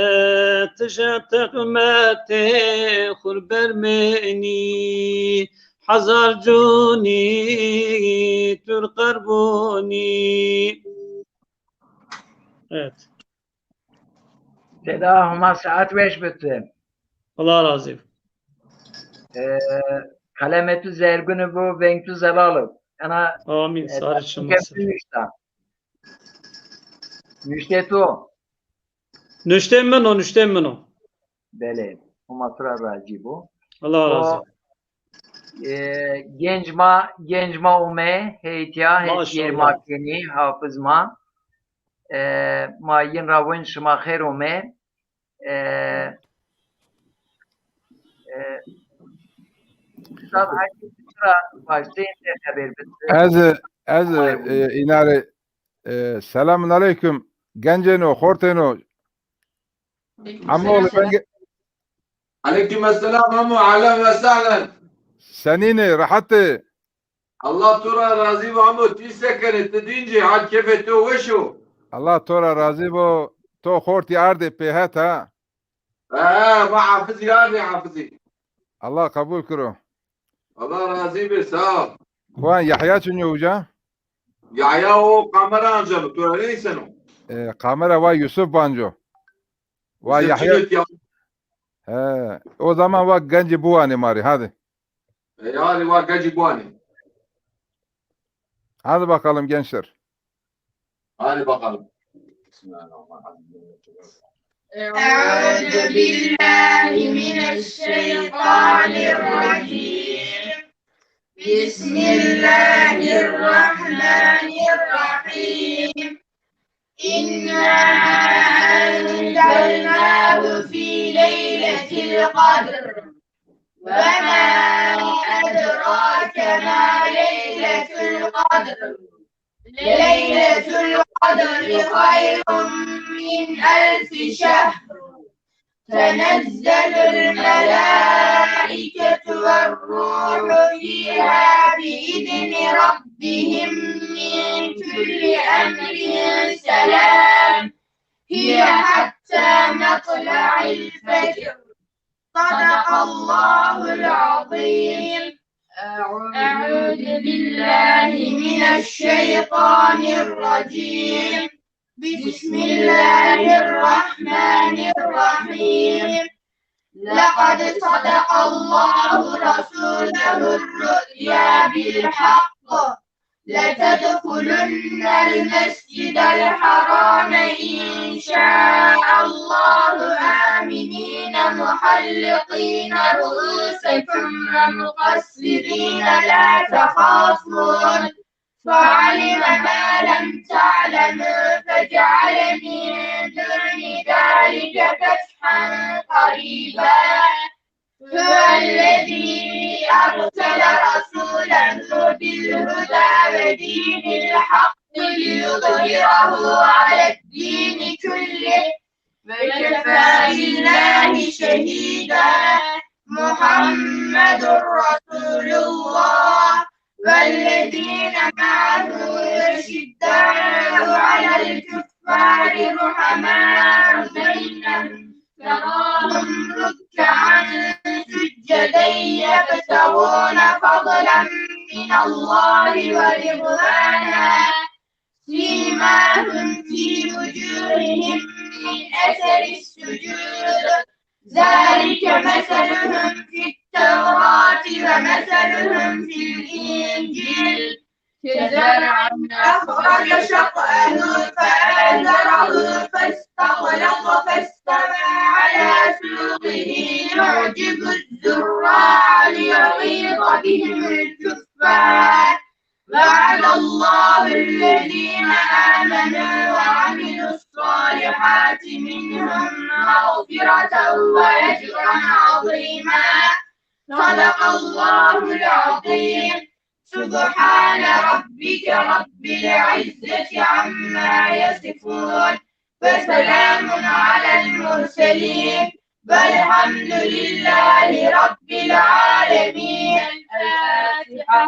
ti je teqmetê xur bermenî, hezar conî tu r qerbonî. Evet. Seda, Homa saet weş bit. Allah razî bo. Ee, Qelemê tu zergûn bo, veng tu zelal bo. Ena Amîn. Sarê şima ser. Nuştê to. Nuştê min o, nuştê min o. Belê. Homa tu ra razî bo. Allah razî bo. E, genc ma, genc ma ome, heytîya, heytîyê ma kenî, hafiz ma. E, ma yin ra win şima xêr ome. E, e, Üstad, herkes tu ra başlayın de xeber bitti. Ez, ez e, îna rê e, selamun aleyküm. Gencêno, xortêno. Amo, ben ge- Aleyküm esselam amo, ahlen ve sahlen. Senînê, rehet ê? Allah to ra razî bo amo, ti se kenê, ti dîncî, hal kefê to weş o. Allah to ra razî bo, to xortî ardê pê het ha. He, ma hafizî ardê hafizî. Allah qebul kiro. Allah razî be, sağ ol. Xuan Yahya çinyo uca? Yahya o kamera ancano, to ra nêseno. E, kamera wa Yusuf banco. Wa Yusuf Yahya. Çinyo ya. He, o zaman wa gencî buwanê ma rê, hadi. E, yani wa gencî buwanê. Hadi bakalım gençler. Hadi bakalım. أعوذ بالله من الشيطان الرجيم. بسم الله الرحمن الرحيم. إنا أنزلناه في ليلة القدر. وما أدراك ما ليلة القدر. ليلة القدر خير من ألف شهر. تنزل الملائكة والروح فيها بإذن ربهم من كل أمر سلام هي حتى مطلع الفجر. صدق الله العظيم. أعوذ بالله من الشيطان الرجيم. بسم الله الرحمن الرحيم. لقد صدق الله رسوله الرؤيا بالحق. لتدخلن المسجد الحرام إن شاء الله آمنين محلقين رؤوسكم ومقصرين لا تخافون. فعلم ما لم تعلموا فجعل من دون ذلك فتحا قريبا. هو الذي أرسل رسوله بالهدى ودين الحق ليظهره على الدين كله وكفى بالله شهيدا. محمد رسول الله والذين معه أشداء على الكفار رحماء بينهم تراهم ركعا سجدا يبتغون فضلا من الله ورضوانا سيماهم ما هم في وجوههم من أثر السجود. ذلك مثلهم في التوراة ومثلهم في الإنجيل كزرع أخرج شطأه فآزره فاستغلظ فاستوى على سوقه يعجب الزراع ليغيظ بهم الكفار. وعد الله الذين آمنوا وعملوا الصالحات منهم مغفرة وأجرا عظيما. صدق الله العظيم. سبحان ربك رب العزة عما يصفون. وسلام على المرسلين. والحمد لله رب العالمين. الفاتحة.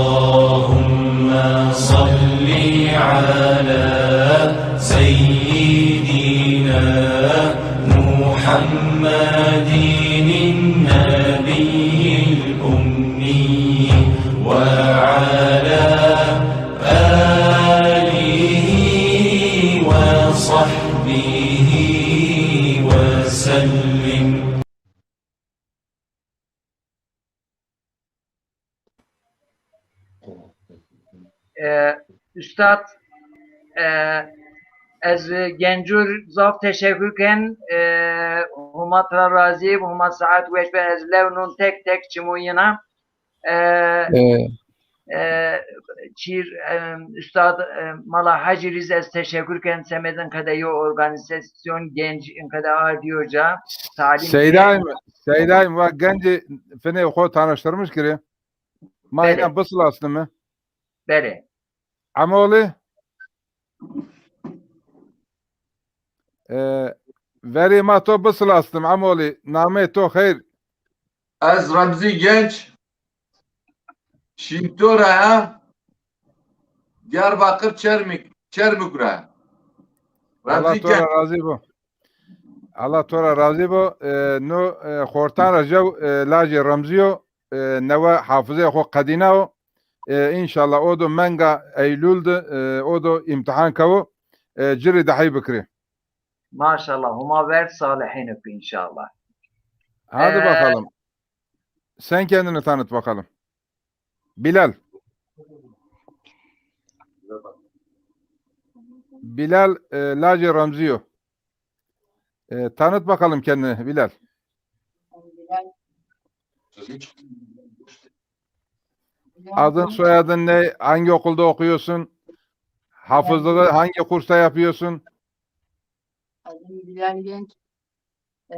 اللهم صل على سيدنا محمد النبي الأمي وعلى آله وصحبه وسلم. E, Üstad, e, ez Gencur zaf teşekkür ken, e, Huma tira razî, Huma saet weş be, ez lew nun tek tek çimû yina. E, e, çîr, e, Üstad, e, Mala Hacî rîz ez teşekkür ken, semedin qede yo organizasyon genç, in qede ardiyo ca, talim. Seydayım, Seydayım, va genci finê xo tanıştırmış kiri. Ma înan bisilastime. Belê. Emolî? E, verê ma to bisilastim, Emolî. Namê to xeyr? Ez Remzî Genç. Şînto ra ya. Diyarbakır Çermik, Çermik ra. Allah to ra razî bo. Allah to ra razî bo. E, no, e, xortan ra jew, e, lajê Remzî yo, e, newe hafizeyê xo qedîna o. E, înşallah o do menga Eylûl de, e, o do îmtihan kewo. E, ci rê dehî bikirê. Maşallah, Huma ver salihîn ib înşallah. Hadi bakalım. Sen kendini tanıt bakalım. Bilal. Bilal, e, lajê Remzî yo. E, tanıt bakalım kendini Bilal. Adın, soyadın ne? Hangi okulda okuyorsun? Hafızlığı hangi kursta yapıyorsun? Adım Bilal Genç. Ee,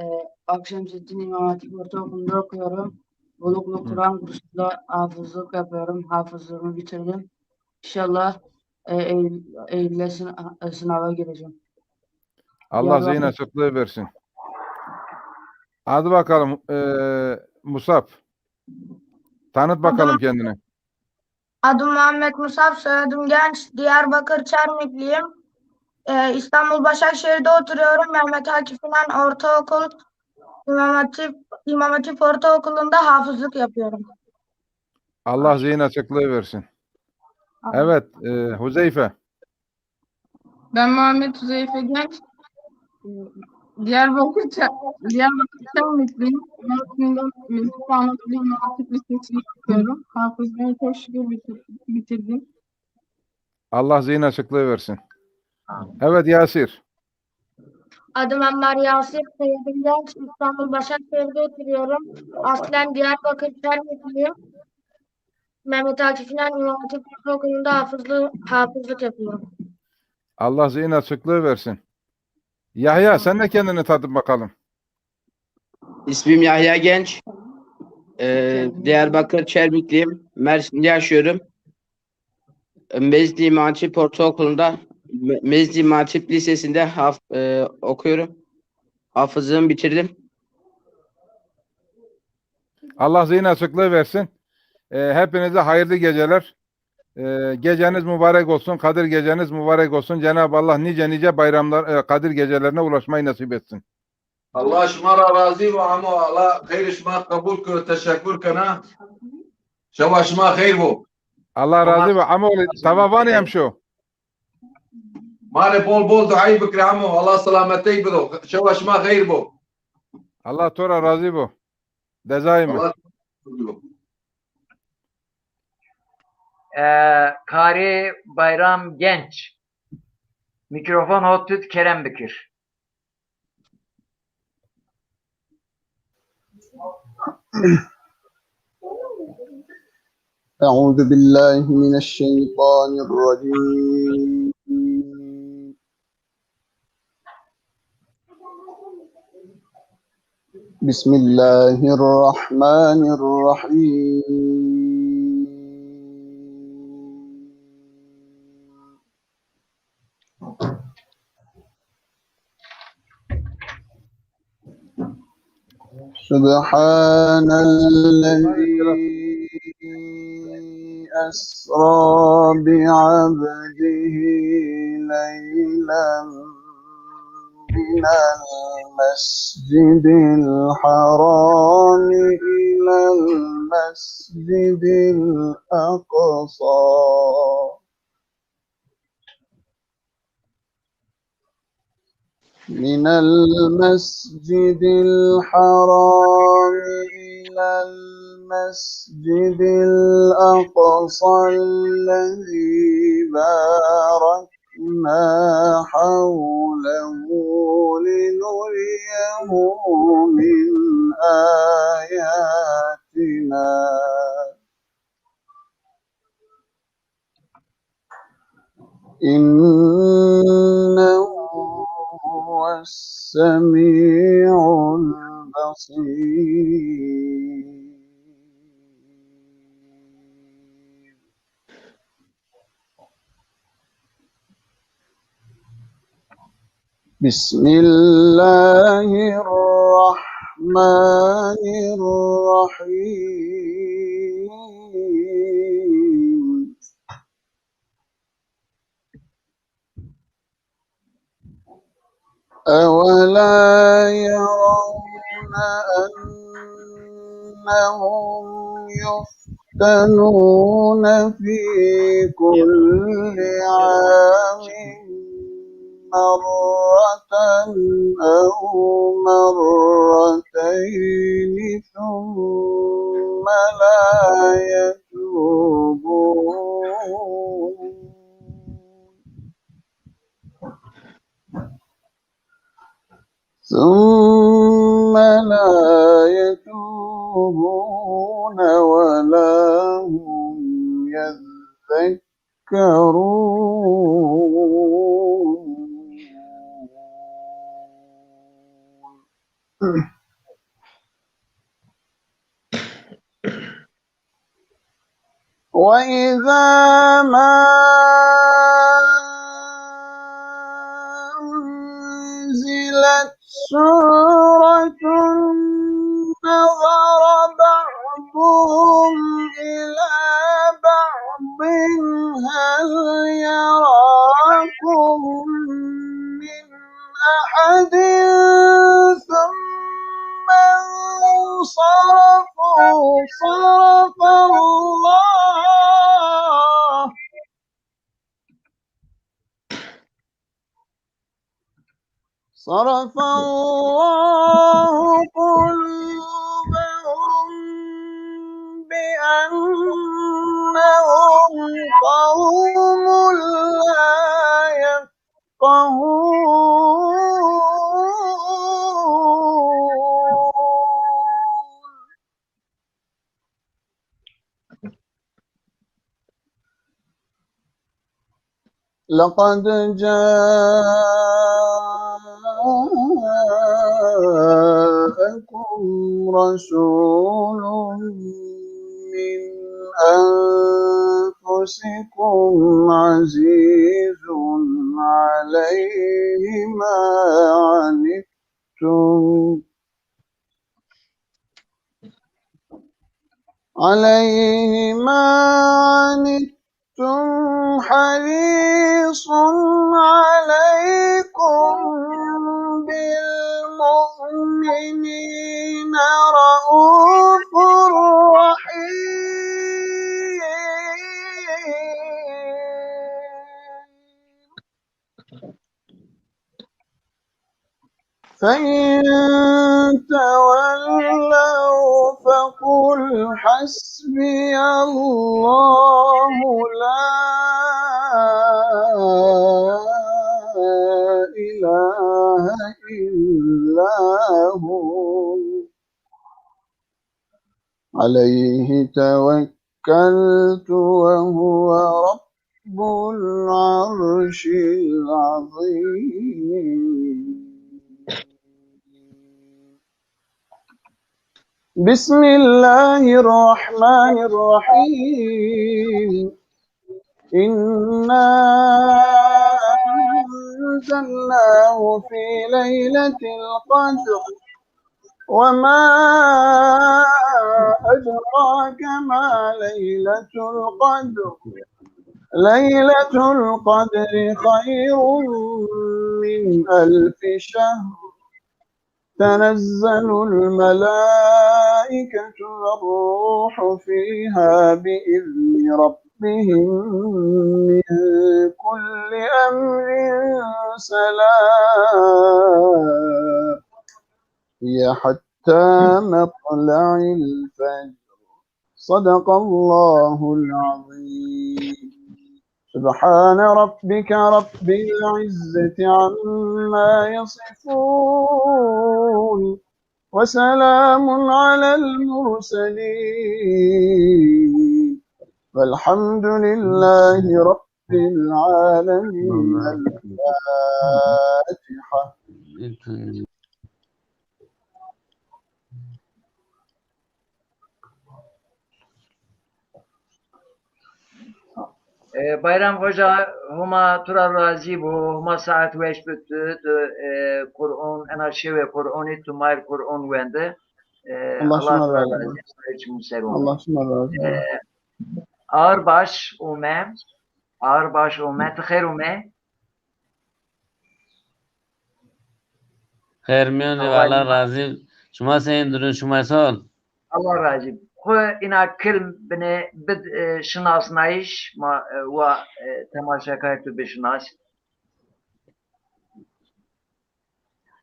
Akşemseddin İmam Hatip Ortaokulu'nda okuyorum. Buluklu Kur'an kursunda hafızlık yapıyorum. Hafızlığımı bitirdim. İnşallah e, Eylül, Eylül'de sına- e, sınava gireceğim. Allah zihin açıklığı versin. Hadi bakalım, e, Musab. Tanıt bakalım kendini. Adım Muhammed Musab, soyadım Genç. Diyarbakır Çermikliyim. Ee, İstanbul Başakşehir'de oturuyorum. Mehmet Akif İnan Ortaokul, İmam Hatip, İmam Hatip Ortaokulu'nda hafızlık yapıyorum. Allah zihin açıklığı versin. Evet, e, Huzeyfe. Ben Muhammed Huzeyfe Genç. Diyarbakır, Diyarbakır Çermikliyim. Mersin'de Mesut Ahmet Bey Muhatip Lisesi'ni okuyorum. Hafızlığı çok şükür bitirdim. Allah zihin açıklığı versin. Evet Yasir. Adım Ammar Yasir, soyadım Genç. İstanbul Başakşehir'de oturuyorum. Aslen Diyarbakır Çermikliyim. Mehmet Akif İnan İmam Hatip Ortaokulu'nda hafızlığı, hafızlık yapıyorum. Allah zihin açıklığı versin. Yahya, sen de kendini tanıt bakalım. İsmim Yahya Genç. Ee, Diyarbakır Çermikliyim. Mersin'de yaşıyorum. Mezitli İmam Hatip Ortaokulu'nda Me- Mezci Matip Lisesi'nde haf- e, okuyorum. Hafızlığımı bitirdim. Allah zihin açıklığı versin. E, hepinize hayırlı geceler. E, geceniz mübarek olsun. Kadir geceniz mübarek olsun. Cenab-ı Allah nice nice bayramlar, e, Kadir gecelerine ulaşmayı nasip etsin. Allah şima ra razî bo amo. Allah xeyrê şima qebul kiro. Teşekkür kena. Şewa şima xeyr bo. Allah razı olsun. Ama oğlu, tava vanî hem şu. Ma rê bol bol duayî bikire amo. Allah selametey bido. Şewa şima xeyr bo. Allah to ra razî bo. Dezayê mi. Allah razî bo. E, Karî Bayram Genç. Mîkrofon ho tut, kerem bikir. أعوذ بالله من الشيطان الرجيم. بسم الله الرحمن الرحيم. سبحان الذي أسرى بعبده ليلا من المسجد الحرام إلى المسجد الأقصى من المسجد الحرام إلى المسجد الأقصى الذي باركنا حوله لنريه من آياتنا. إنه هو السميع البصير. بسم الله الرحمن الرحيم. أولا يرون أنهم يفتنون في كل عام مرة أو مرتين ثم لا يتوبون ثم لا يتوبون ولا هم يذكرون. وإذا ما أنزلت سورة نظر بعضهم إلى بعض هل يراكم من أحد ثم انصرفوا صرف الله صرف الله قلوبهم بأنهم قوم لا يفقهون. لقد جاءكم رسول من أنفسكم أنفسكم عزيز عليه ما عنتم عليه ما عنتم حريص عليكم بالمؤمنين رءوف رحيم. فإن تولوا فقل حسبي الله لا إله إلا هو عليه توكلت وهو رب العرش العظيم. بسم الله الرحمن الرحيم. إنا أنزلناه في ليلة القدر وما أدراك ما ليلة القدر. ليلة القدر خير من ألف شهر. تنزل الملائكة والروح فيها بإذن ربهم من كل أمر سلام هي حتى مطلع الفجر. صدق الله العظيم. سبحان ربك رب العزة عما يصفون. وسلام على المرسلين. والحمد لله رب العالمين. الفاتحة. E, Bayram Hoca, Homa tu ra razî bo, Homa saet weş bi tu, tu, e, Qur'on, ena şewe Qur'onî, tu ma rê Qur'on wende. E, Allah Allah şima tu ra razî bo. Sarê çimû ser ome. Allah şima razî bo. E, Ağırbaş ome, Ağırbaş ome, ti xêr ome. Xêr mîyan de, Allah razî. Şima senîn, durûn şima sal? Allah razî. Xwu îna kilm binê bid, e, şinasnayîş, ma, e, wa, e, temaşekarê tu bişinas.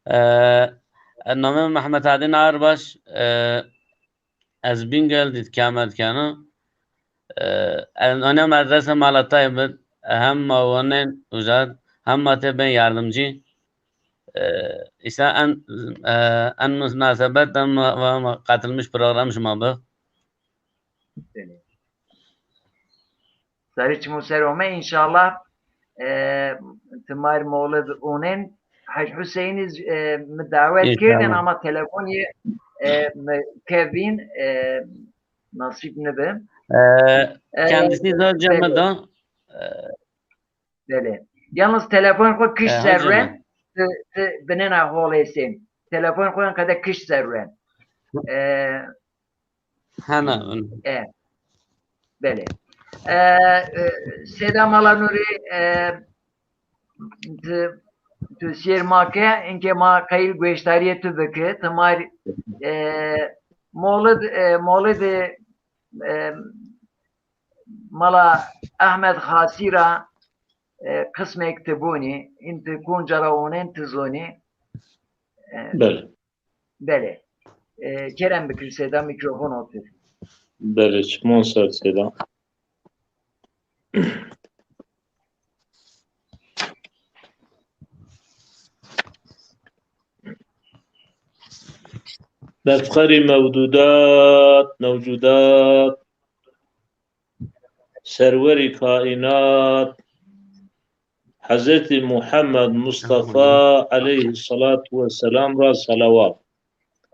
E, e, namê mi Mehmet Adîn Ağırbaş, e, ez Bingöl de îkamet keno. E, ez, onê medrese mala tay bid, e, hema onên uca, hema tê bên yardımcı. E, îşte en, e, en munasebet de ma, ma, ma katılmış program şima bi. Sarê çimû ser ome, înşallah, e, ti ma rê mewlid onên. Hec Huseyînî, e, mi dawet kerdên ama telefonî, e, mi kevîn, e, nasîb nibi. E, e, kendisi zor cemida. E, belê. Yalnız telefon xwu kiş zerren, ti, ti binêna holêsên. Telefon xwu qede kiş zerren. E, Hena. E, belê. E, e, Seyda Mala Nurî, e, tu, tu sêr ma ke, inkê ma qeyl gueştarîyê tu biki, ti ma rê, e, mewlid, e, mewlidê, e, Mala Ehmed Xasî ra, e, qismêk ti bonî, în ti konca ra onên ti zonî. E, belê. Belê. E, kerem bikir Seyda, mîkrofon otir. Belê, çimon ser Seyda. Mefxerî mewdudat, mewcudat, serwerî kaînat, Hezretî Muhammed Mustafa eleyhîsselatu wesselam ra selawat.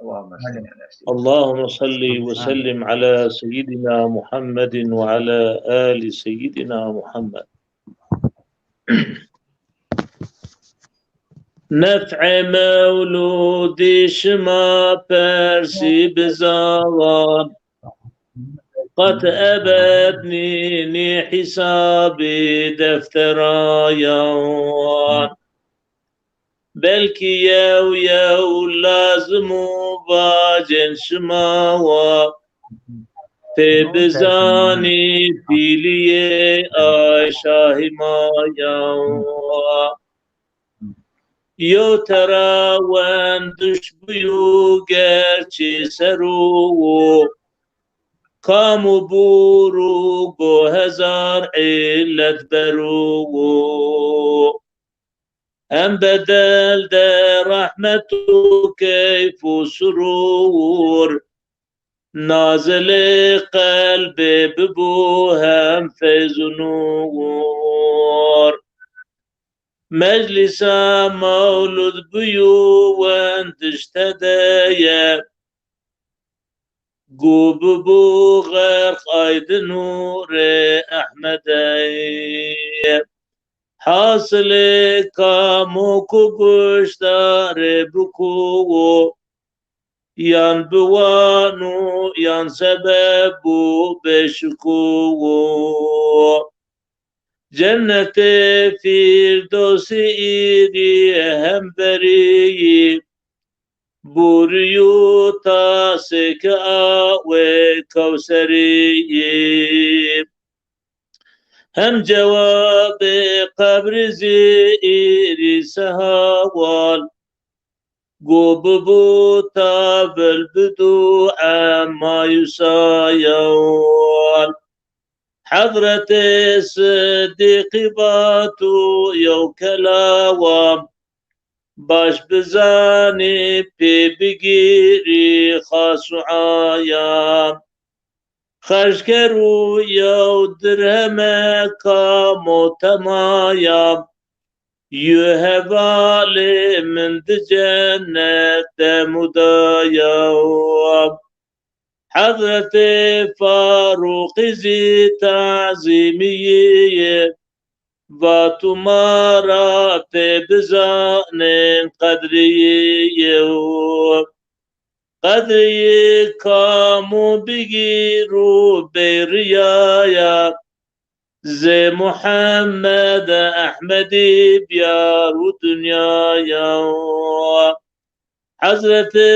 اللهم صل على سيدنا محمد وعلى آل سيدنا محمد. Nef'ê mewlûdî şima persî bi zawan, qet ebed nînî hîsabî deftera yawan. Belkî yew yew lazim û vacên şima wa, pê bizanî pîlîyê ay şahî ma yaw wa. Yew tera wendiş bûyû gerçî ser û wo, kam û bûr û go hezar îllet ber û wo. Hem bedel de rehmet û keyf û surûr, nazilê qelbê bibû hem feyz û nûr. Meclîsa mewlûd bûyû wendiş tede ye, gû bibû xerq ay di nûrê Ehmedey. Hasilê kamo ku guşdarê bikû wo, yan biwano yan sebeb bû bêşikû wo. Cennetê Fîrdosî îrî hemberî yî, bûrî û tasêke awê Kewserî yî. Hem cewabê qebrî zî îrî se hawal, go bibû tavil bi dû emayusa yewal. Hezretê Sidîqî vato yew kelawa, baş bizanî pê bigîrî xas û ayam. Xerc kerû yew dirheme kamo temaya, yû hevalê min di cennet de mudaya. Hezretê Farûqî zî tazîmî yî, vato ma ra pê bizanên qedrî yî. Qedrî yî kamo bigîro bey riyaya, zê Muhammed Ehmedî biyaro dinyaya. Hezretê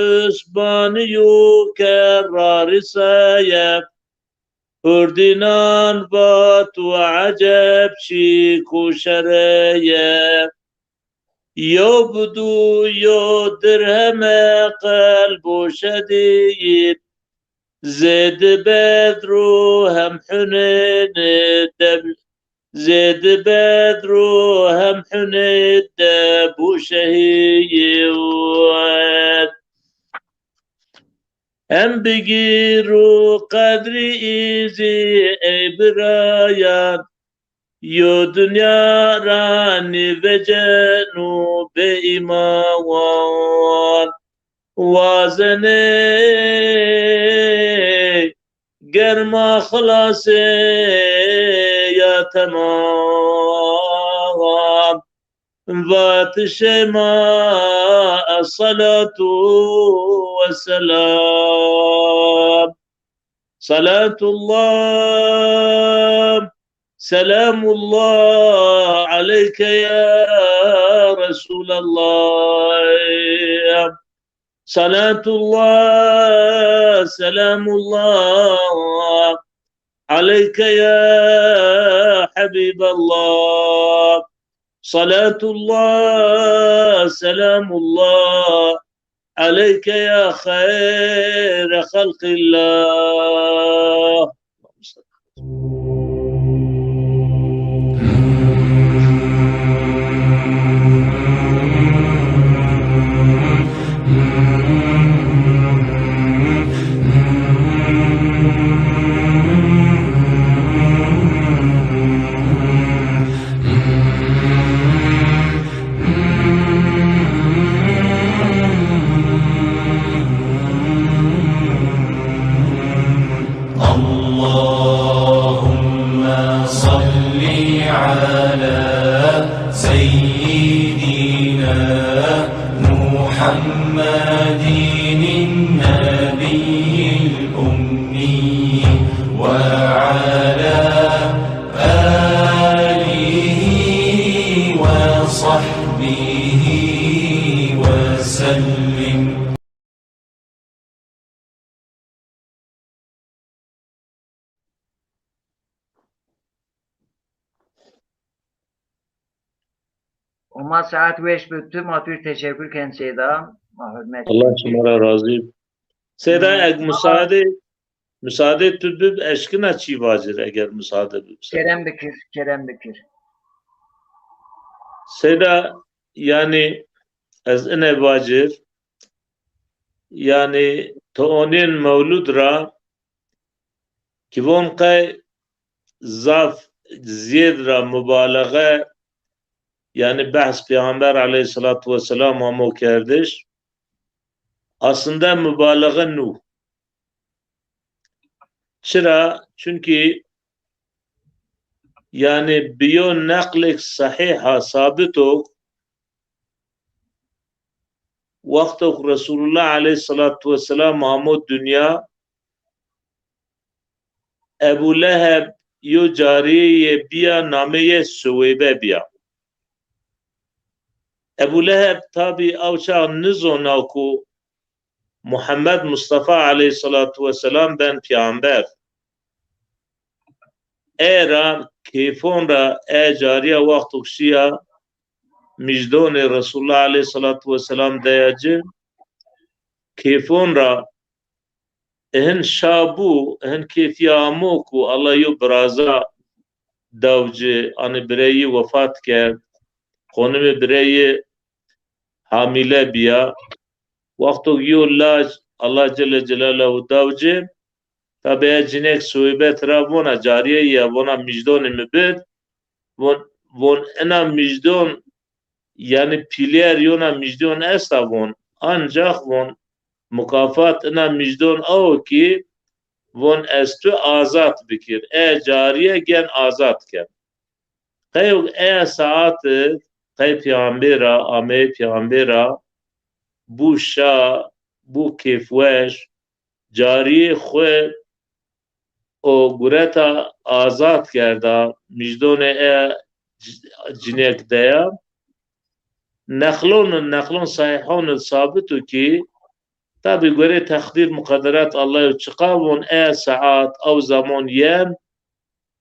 Usmanî yo kerrarî seye, hurdînan vato eceb çîk û şereye. Yew bi dû yew dirheme qelbo şedî yî, zê di bedro hem Hunênî de, zê di bedro hem Hunênî de bû şehîd. Em bigîro qedrî îzî ey birayan, yo dinya ra nîveceno bêîmawan. Wazenê germa xilasê ya temam. Vatişê ma الصلاة والسلام. صلاة الله، سلام الله عليك يا رسول الله. صلاة الله، سلام الله عليك يا حبيب الله. صلاة الله، سلام الله عليك يا خير خلق الله. على سيدنا محمد النبي الأمي وعلى آله وصحبه وسلم. Homa saet weş bi tu, ma tu rê teşekkür ken Seyda. Ma hürmet Allah şima ra razî. Seyda, eg musaade, musaade tu bib, eşkina çî vacir eger musaade bib. Kerem bikir, kerem bikir. Seyda, yanî ez ine vacir, yanî ti onîn mewlud ra ki von qey zaf zêd ra mubalexe, yanî behs Peyxamber aleyhisselatu vesselam amo kerdiş, aslında mubalexe nû. Çira? Çunkî yanî bi yo neqlêk sehîha sabit o, wexto ku Resulullah aleyhisselatu vesselam amo dinya, Ebu Leheb yo carîyeyê bîya, nameyê Suweybe bîya. Ebu Leheb tabî aw çax nizona ku Muhammed Mustafa aleyhisselatu vesselam ben peyxamber. Ey ra keyfon ra ey carîya wexto şîya mijdonê Resulullah aleyhisselatu vesselam deya ci, keyfon ra ehin şa bû, ehin keyfîya amo ku Allah yo biraza daw ci, anî bireyî wefat kerd, xonimê bireyî hamîle bîya. Wexto yo lac Allah Celle Celaluhu daw ci, tabî e cinêk Suweybe tira vona, carîye ya, vona mijdonê mi bid. Von, von ina mijdon, yanî pîlyer yona mijdon esta von. Ancax von mukafat ina mijdon aw ki von ez tu azad bikir. E carîye gen azad ken. Qey eya saet qey peyxamber ra, ameyê peyxamber ra, bû şa, bû kêfweş, carîyê xwu o gureta azad kerda, mijdonê e c-, cinêk deya. Neqlon, neqlon sahîhon sabit o ki, tabî gorê teqdîr muqederat Allah yo, çiqa von e saet, aw zaman yen,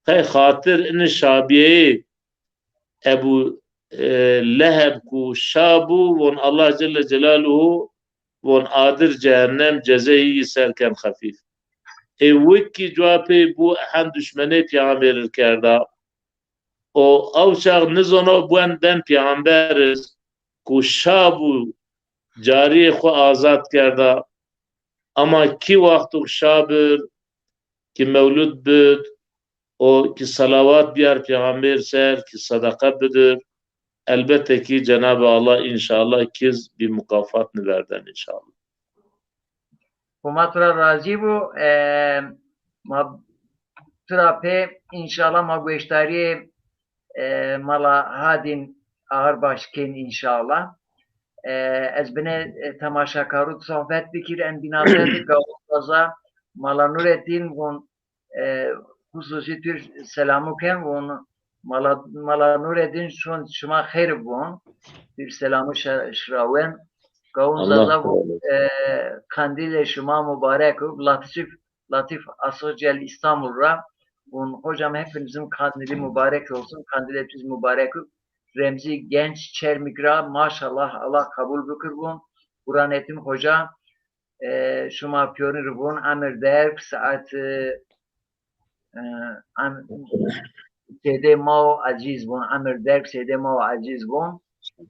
qey xatir ini şabîyeyê Ebu, e, Leheb ku şa bû, von Allah Celle Celaluhu von adir cehennem cezeyî yi ser ken xefîf. Ê wik ki cuwa pey bû ehan duşmenê peyxamberir kerda. O aw çax nizono buen ben peyxamberir ku şa bû, carîyê xwu azad kerda. Ama kî wexto şa bir, ki mewlud bid, o ki salawat biyar peyxamber ser, ki sedeqe bidir, elbette ki Cenab-ı Allah înşallah kiz bî mukafat niverden înşallah. Homa tu ra razî bo. E, ma tu ra pê înşallah ma gueştarîyê, e, mala Hadîn Ağırbaş kên înşallah. E, ez bine, e, temaşakaru sohbet bikir en bînate de gawun zaza mala Nurettin von, e, hususî tür selamu ken von mala, mala Nurettin şon şima xeyr von. Tür selamu şa-, şirawen. Gawun Allah zaza von, e, kandîlê şima mubarek o. Latif, Latif Asıkcel İstanbul ra. Von hocam hepinizin kandili mübarek olsun. Kandil hepiniz mübarek o. Remzi Genç Çermik ra, maşallah, Allah kabul bikir von. Burhanettin Hoca, e, şima pîyorî ri von, emir derg, saet, e, e, em-, sêdê ma o ecîz von, emir derg, sêdê ma o ecîz von.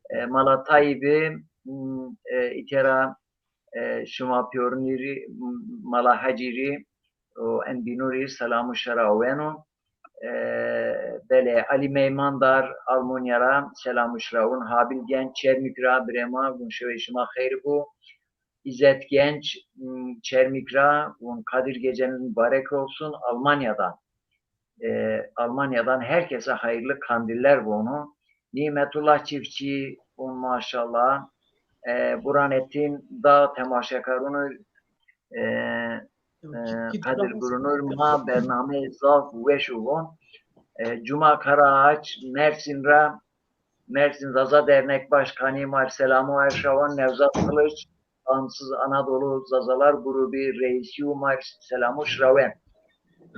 E, mala Tayyîbî, m, e, îtera, e, şima pîyorî rî, m, mala Hecî rî, o en bînû rî selam û şera weno. E, belê, Elî Meymandar, Almanya ra selam û şira win. Habil Genç, Çermik ra, birê ma, gun şewê şima xeyr bo. İzzet Genç, m, Çermik ra, gun Kadir geceniz mübarek olsun, Almanya'dan. e, Almanya'dan herkese hayırlı kandiller vonu. Nimetullah Çiftçi, un maşallah. E, Burhanettin Dağ temaşekarunu, e, e, Kadir Gurunur ma bername zaf weş u von. E, Cuma Karaağaç, Mersin ra, Mersin Zaza Dernek Başkanı mar selamu erşawan, Nevzat Kılıç, Bağımsız Anadolu Zazalar Grubu reisi u mar selamu şrawen.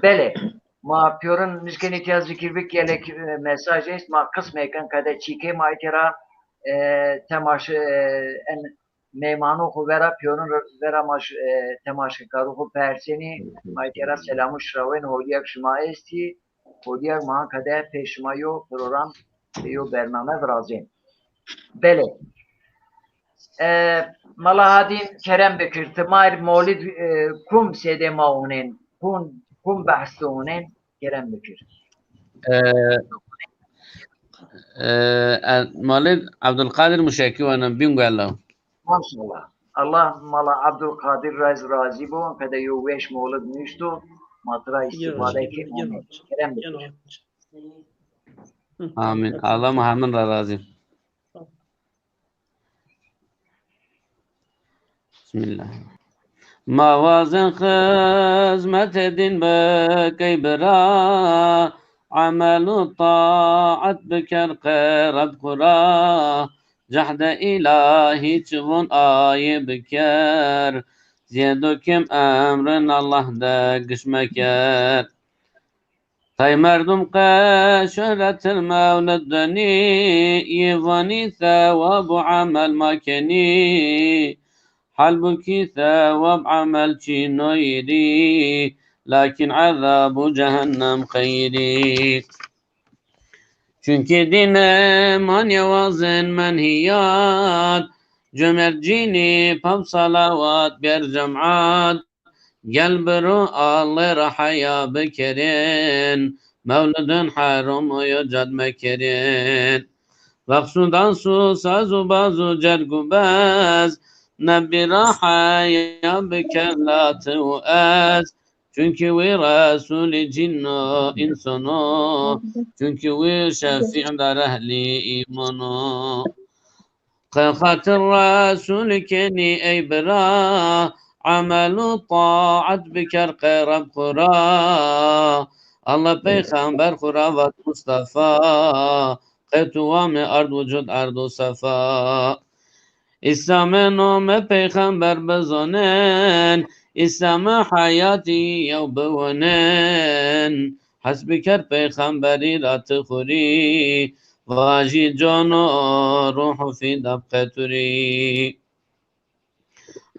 Belê, ma piyorin nişkenî tiya zikir bik, gelek, e, mesaj est, ma qismêkin qede çîkê ma îtira, e, temaşe, e, en meymano xu vera piyorin vera ma ş-, e, temaşekarû xu persenî, ma îtira selamu şrawen, holîyek şima estî, holîyek ma qede pê şima yo program, yo bername virazên. Belê. E, Mala Hadîn kerem bikir. Ti ma ir molid, e, kum sêdê ma onen? Kum, kum behs de onen? Kerem bikir. E, e, e, molid Abdulkadir Muşekî onen, bingüelo. Maşallah. Allah Mala Abdulkadir ra razî bo. Qede yo weş molid nuşto. Ma tira îstîfade kî. Kerem bikir. Amin. Allah ma hemin ra razî. Bismillah. Ma wazen xizmetê dîn bik ey bira, emel û taet biker qey Reb xu ra. Cehde îlahî çi von ayê biker, zêdo kêm emrin Allah de giş meker. Tay merdum qe şohretil mewlid denî, yê vanî thewab û emel ma kenî. Halbukî thewab emel çîno yîrî, lakîn ezab û cehennem xeyrî. Çunkî dîne manîye wazen menhîyat, cömertcînî pap salawat bêr cemat. Gel biro Allê ra heya bikerên, mewlidin herom o yo cad mekerên. Reqs û dans û saz û baz û cerg û bez, Nebbî ra heya biker la ti û ez. Çunkî wî Resûlî cîn o, însan o, çunkî wî şefî der ehlî îman o. Qe xatir Resûlî kenî ey bira, emel û taet biker qey Reb xu ra. Allah peyxember xu ra vat Mustafa, qey tu wame ard wucud erdo sefa. Îslamê nome peyxember bizonên, Îslamê heyatî yew biwonên. Hes biker peyxemberî ra ti xu rî, vajî cono ruhu fîda bi qe tu rî.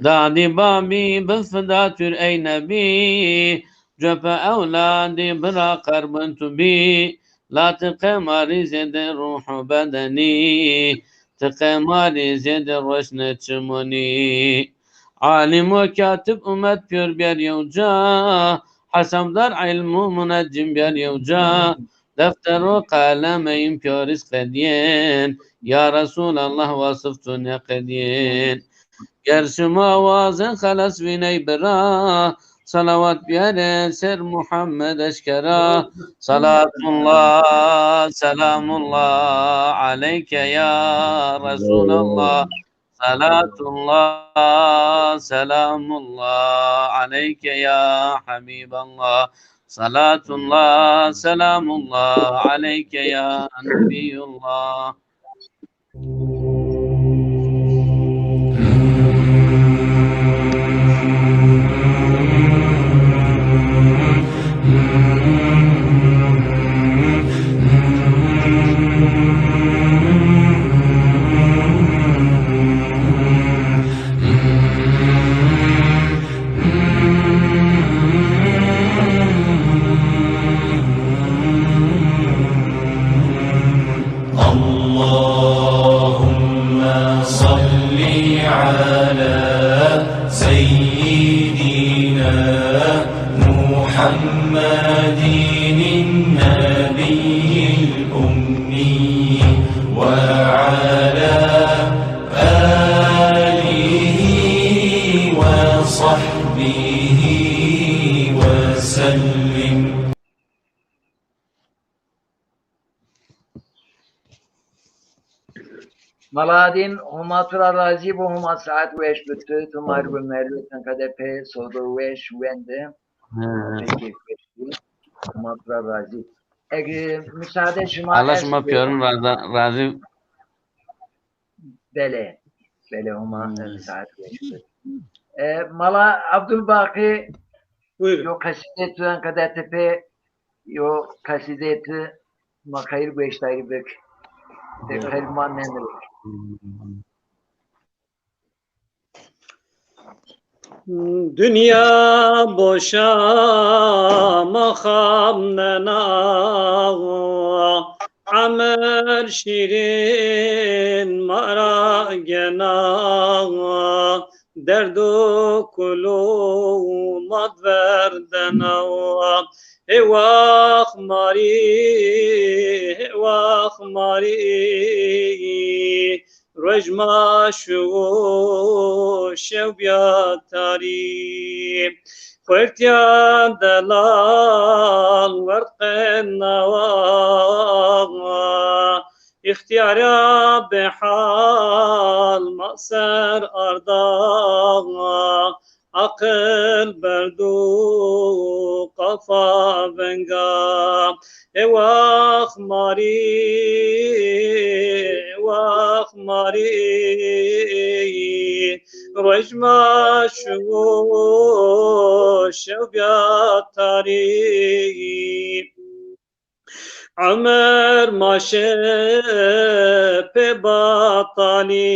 Dadî babî bifida tu rî ey nebî, cope ewladî bira qerbin tu bî. La ti qe ma rî zêde ruh û bedenî, ti qe ma rî zêde roşne çimonî. Alim û katib umet piyor bîyer yew ca, hesabdar ilm û muneccim bîyer yew ca. Defter û qelem ey in piyorî qedîyên, ya Resûlallah wasif tu nêqedîyên. Ger şima wazen xelas vîney bira, salawat bîyerên ser Muhammed eşkera. Salatullah, selamullah aleyke ya Resûlallah. Salatullah, selamullah aleyke ya Habîballah. Salatullah, selamullah aleyke ya Nebîyullah. اللهم صل على سيدنا محمد النبي الأمي وعلى آله وصحبه وسلم. Mala Adîn, Homa tu ra razî bo, Homa saet weş bi tu, tu mar bi merwê tenka de pê sodo weş wende. Pekî weş bi. Homa tu ra razî. Ege müsaade şima Allah şima pîyorin razî. Belê. Belê, Homa saet weş bi. E, Mala Abdulbaqî, yo qesîdê tu enka de tepê, yo qesîdê tu ma xeyr gueştarî bik. Ti xeyr ma nemirik. Dinya boşa ma xam nena, emir şîrin ma ra gena, derd û kul û mad verdena. Hê wax marî, hê wax marî, roj ma şiwo şew bîya tarî. Xuertîya delal werd qenawa, îxtîyara bêhal ma ser arda. Aqil berdo qafa venga. Ê wax marî, ê wax marî, roj ma şiwo şew bîya tarî. Emir ma şi pê batalî,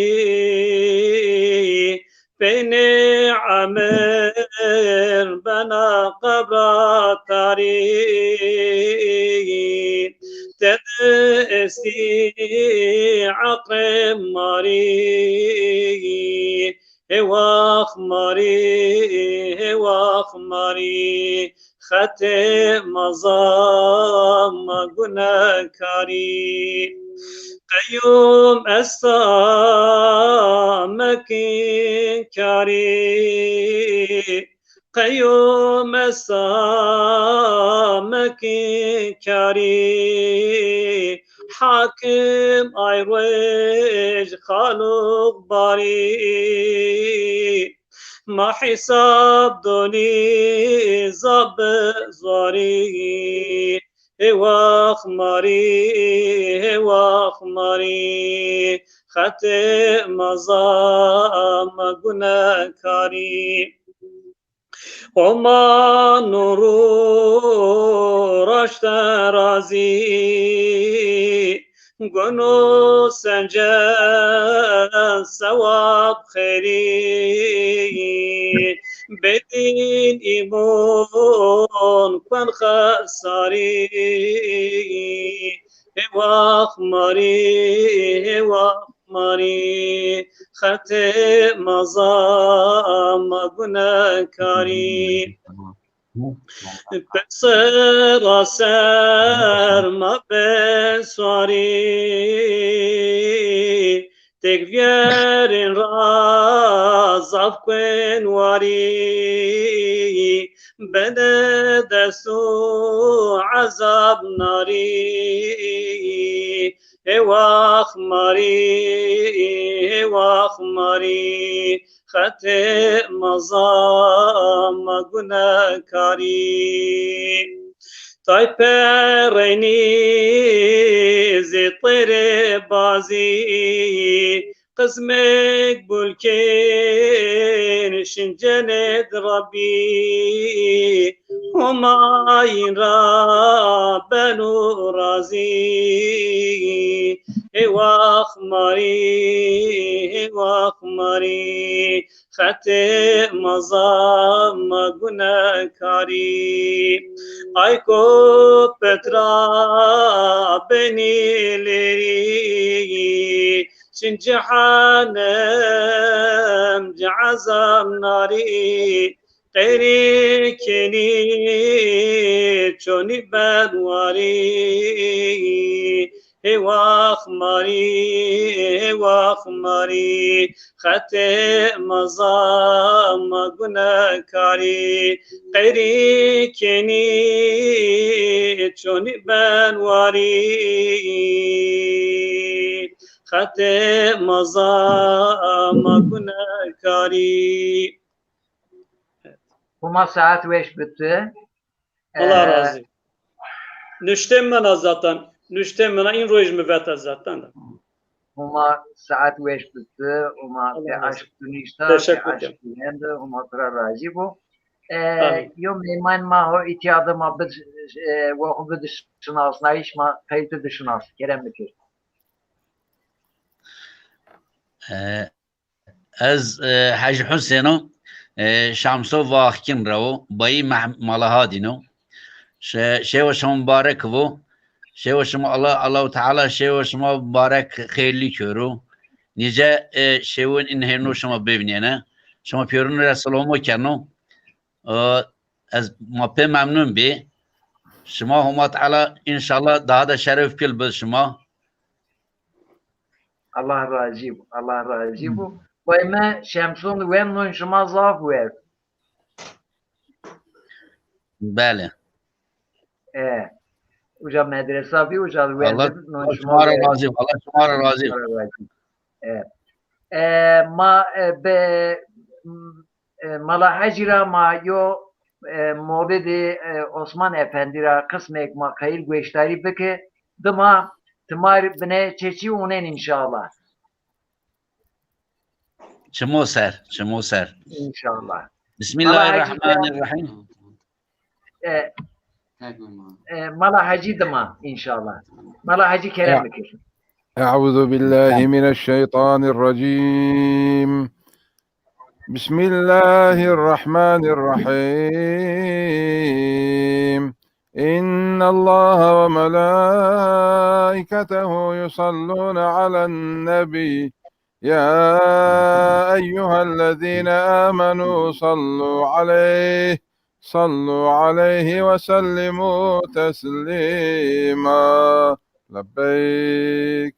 peynê emir bena qebra tarî. Tede estî eqrê marî, hê wax marî, hê wax marî, xetê ma zaf ma gunekarî. Qeyûm esta mekin karî, qeyûm esta mekin karî, hakim ay roj xalûq barî. Ma hesab donî zaf bi zorî. Hê wax marî, hê wax marî, xetê ma zaf ma gunekarî. Homa nur û raşte razî, guno sence sewab xeyrî, bêdîn îmon kuen xesarî. Hê wax marî, hê wax marî, xetê ma zaf ma gunekarî. Pesera ser ma bê swarî, têk vîyerên ra zaf kuen warî, bene dest û ezab narî. Hê wax marî, hê wax marî, xetê ma zaf ma gunekarî. Tay perreynî zê têrê bazî, qismêk bulkên şin cenêd Rebbî. Homayîn ra beno razî. Hê wax marî, hê wax marî, xetê ma zaf ma gunekarî. Ay ko petra benî lêrî, çin cehenem ci ezab narî. Qeyrî kenî çonî ben warî. Hê wax marî, hê wax marî, xetê ma zaf ma gunekarî. Qeyrî kenî çonî ben warî. Xetê ma za ma gunekarî. Homa saet weş biti. Allah razı. Nuştê min a zaten. Nuştê min a, în roj mi vete zaten. Homa saet weş biti. Homa Allah razı. Aşk tunişta, teşekkür ederim. Homa tira razı bu. E, yo meyman ma ho îtîya de ma bid, e, wa xo bid şinasnayîş ma qeytî de şinas. Kerem bikir. E, Ez, e, Hecî Husên o, e, Şamso Vaxkin ra o, bayî Meh-, Malahadîn o. Şe-, şewa şima mubarek vo. Şewa şima Allah, Allahu Teala şewa şima mubarek, xeyrlî kero. Nice, e, şewin in hêrno şima bivînêne. Şima pêrûn ra selomo keno. E, ez ma pê memnun bî. Şima Homa Teala înşallah daha da şeref pîl bid şima. Allah razî bo. Allah razî bo. Vay me Şemson wen non şima zaf werd. Belê. E, uca medresa bî, uca wen Allah non şima şima ra razî bo. Allah şima ra razî bo. E. E, ma, e, be, m, e, Mala Hecî ra ma yo, e, mewlidê, e, Osman Efendî ra qismêk ma qeyil gueştarî bike, dima timar bine çeçî onen înşallah. Çimo ser, çimo ser. Înşallah. Bismillahirrahmanirrahim. E, e, Mala Hecî dima înşallah. Mala Hecî kerem bikir. أعوذ بالله من الشيطان الرجيم. بسم الله الرحمن الرحيم. إن الله وملائكته يصلون على النبي. يا أيها الذين آمنوا صلوا عليه، صلوا عليه وسلموا تسليما. لبيك.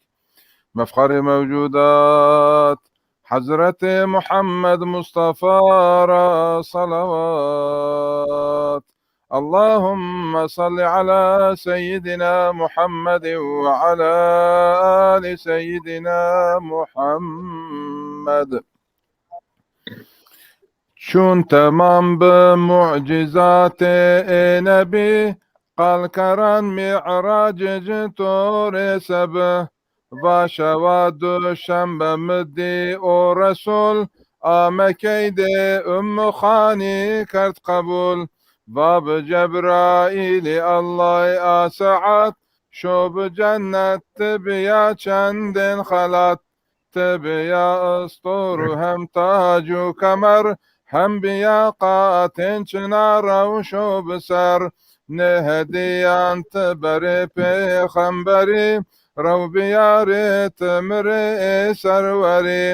مفخر موجودات، حضرت محمد مصطفى را صلوات. اللهم صل على سيدنا محمد وعلى آل سيدنا محمد. Çun temam bi mucîzatê ê nebî, qalkeran mî'racê ci to rê se bi. Va şewa duşembe mi dî o Resul, ame keydê Ummu Xanî kerd qebul. Va bi Cebraîlî Ellay a saet, şo bi cennet ti biya çendên xelat. Ti biya istor û hem tac û kemer, hem biya qatên çina rew şo bi ser. Nê hedîyan ti berê pêxemberî, rew biyarê ti mi rê ê serwerî.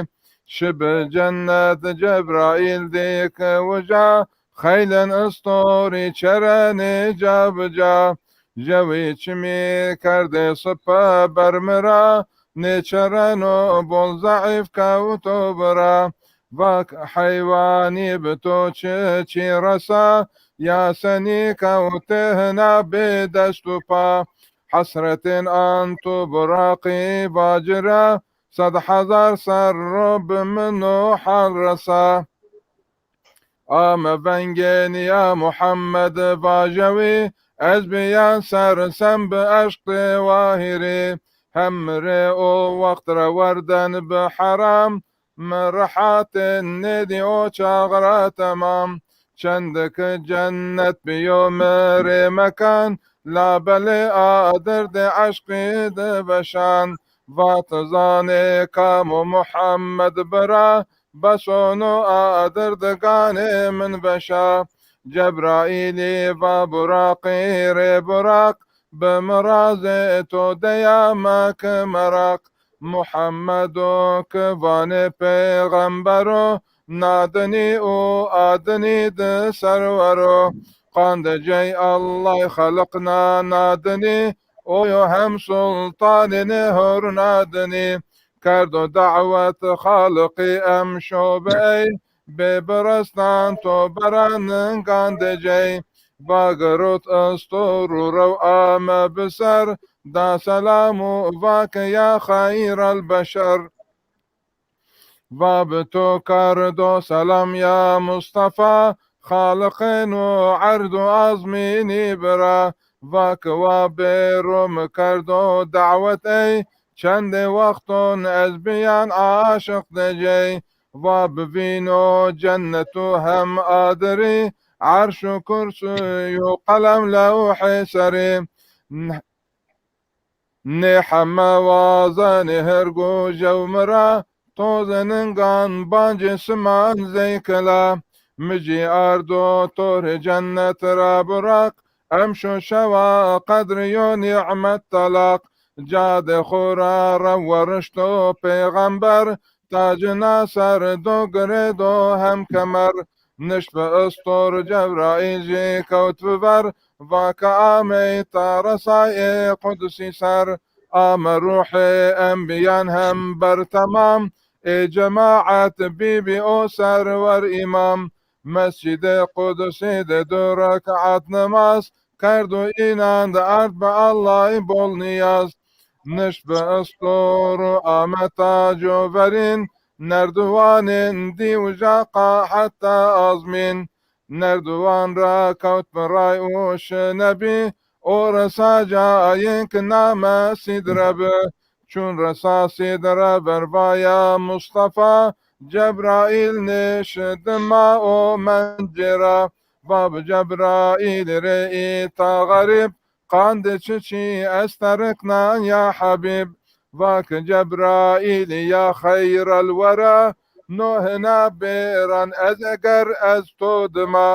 Şi bi cennet Cebraîl dî ke uca, xeylên istorî çerenê ca bi ca. Jewî çimî kerdê sipe ber mi ra, nê çereno bol zeîf kewto bira. Vak heywanî bi to çi çî resa, ya senî kewtê hina bê dest û pa. Hesretên an tu biraqî vacira, sed hezar serro bi min o hal resa. Ame vengên ya Muhammed vajewî, ez biyan sersem bi eşqê wahirî. Hem mi rê o wext re werden bi heram, mi rehatên nêdî o çax ra temam. Çendik cennet biyo mi rê mekan, labelê a dirdê eşqî di veşan. Vat zanê kam o Muhammed bira, besono a dirdiganê min veşa. Cebraîlî va Buraqî rê Buraq, bi mirazê to deya me ki meraq. Muhammedo ki vanê pêxembero, nadinî û adinî di serwero. Qandicey Ellay xeliqna nadinî, o yo hem sultanê nê hor nadinî. Kerdo dawet Xaliqî em şo bi ey, bê birestan to bera ningan decey. Va girot istor û rew ame bi ser, da selam û va ke ya xeyral beşer. Va bi to kerdo selam ya Mustafa, Xaliqên û erd û azmînî bira. Va ke wa bêro mi kerdo dawet ey, çendê wexton ez biyan aşiq decey. Va bivîno cennet û hem adirî, erş û kursî û qelem lewhê serî. Nê heme wazenê herg û jew mi ra, tozê ningan bancê siman zey kila. Mi jî ardo torê cennet ra buraq, emşo şewa qedrî yo nîmet telaq. Cadê xo ra rew werişto pêxember, tacina ser do girê do hem kemer. Nişt bi istor Cebraîl jî kewt bi ver, va ke amey ta resayê Qudsî ser. Ame ruhê enbîyan hem ber temam, ê cemaet bîbî o serwer îmam. Mescîdê Qudsî de du rekat nimaz, kerd û înan de ard bi Allahî bol nîyaz. Nişt bi istor û ame taco verîn, nerdiwanên dî uca qa heta azmîn. Nerdiwan ra kewt bi ray û şinebî, o resa cayên ke name Sîdre bi. Çun resa Sîdre ver va ya Mustafa, Cebraîl nişt dima o mencê ra. Va bi Cebraîl rê îta xerîb, qandê çiçî ez terikna ya Hebîb. Va ke Cebraîlî ya xeyrel wera, no hina bêran ez eger ez to dima.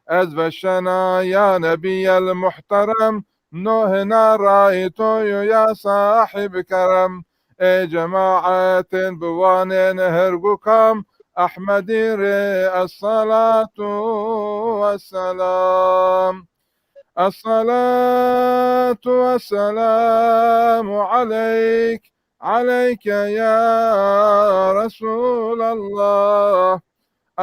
Ez veşena ya Nebîyel muhterem, no hina ray to yo ya sahîb kerem. Ê cemaetên biwanên herg û kam, Ehmedî rê esselatu wesselam. Esselatu wesselamu aleyk, aleyke ya Resulallah.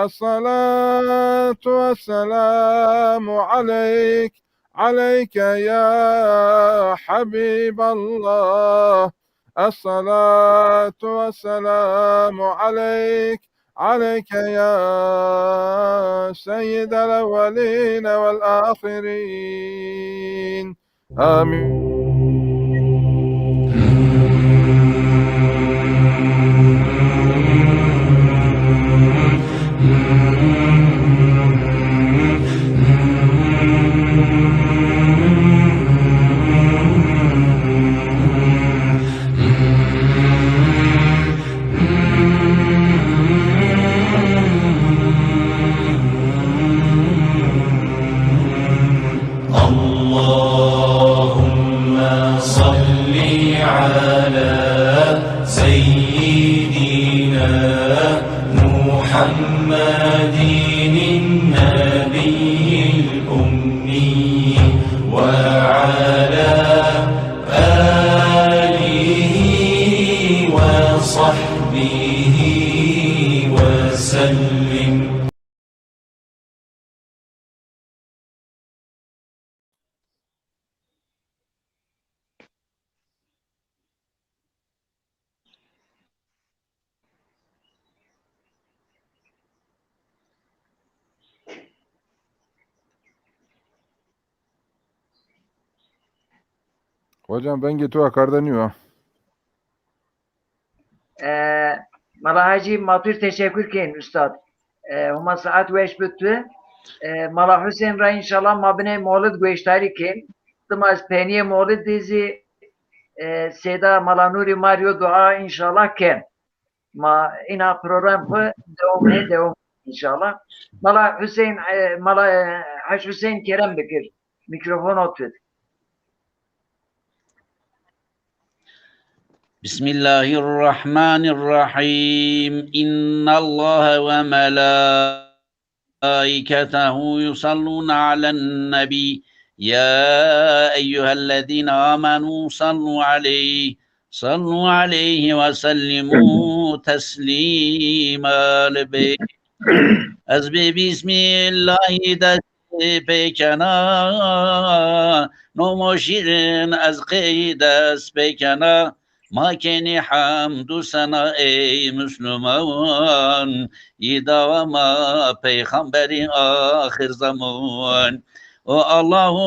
Esselatu wesselamu aleyk, aleyke ya Habiballah. Esselatu wesselamu aleyk, aleyke ya seyyidel evvelîne vel ahirin. Amin. اللهم صل على سيدنا محمد النبي الأمي وعلى آله وصحبه وسلم. Hocam, vengê to akarde nîyo. E, Mala Hacî, ma tu rê teşekkür kên ustad. E, Homa saet weş bi tu. E, Mala Husên ra înşallah ma binê molid gueştarî kên. Dima ez penîyê molidî zî, e, sêda Mala Nûrî ma rê yo dua înşallah ken. Ma îna program xwu dewam nê, dewam înşallah. Mala Husên, e, Mala, e, Hec Husên kerem bikir. Mîkrofon o tu. بسم الله الرحمن الرحيم. إن الله وملائكته يصلون على النبي. يا أيها الذين آمنوا صلوا عليه، صلوا عليه وسلموا تسليما. لبيك. Ez bi bismillahî dest pêkena, nomo şîrin ez qey dest pêkena. Ma kenî hemd û sena ey musluman, yî dawa ma peyxamberî axir zaman. O Allahu,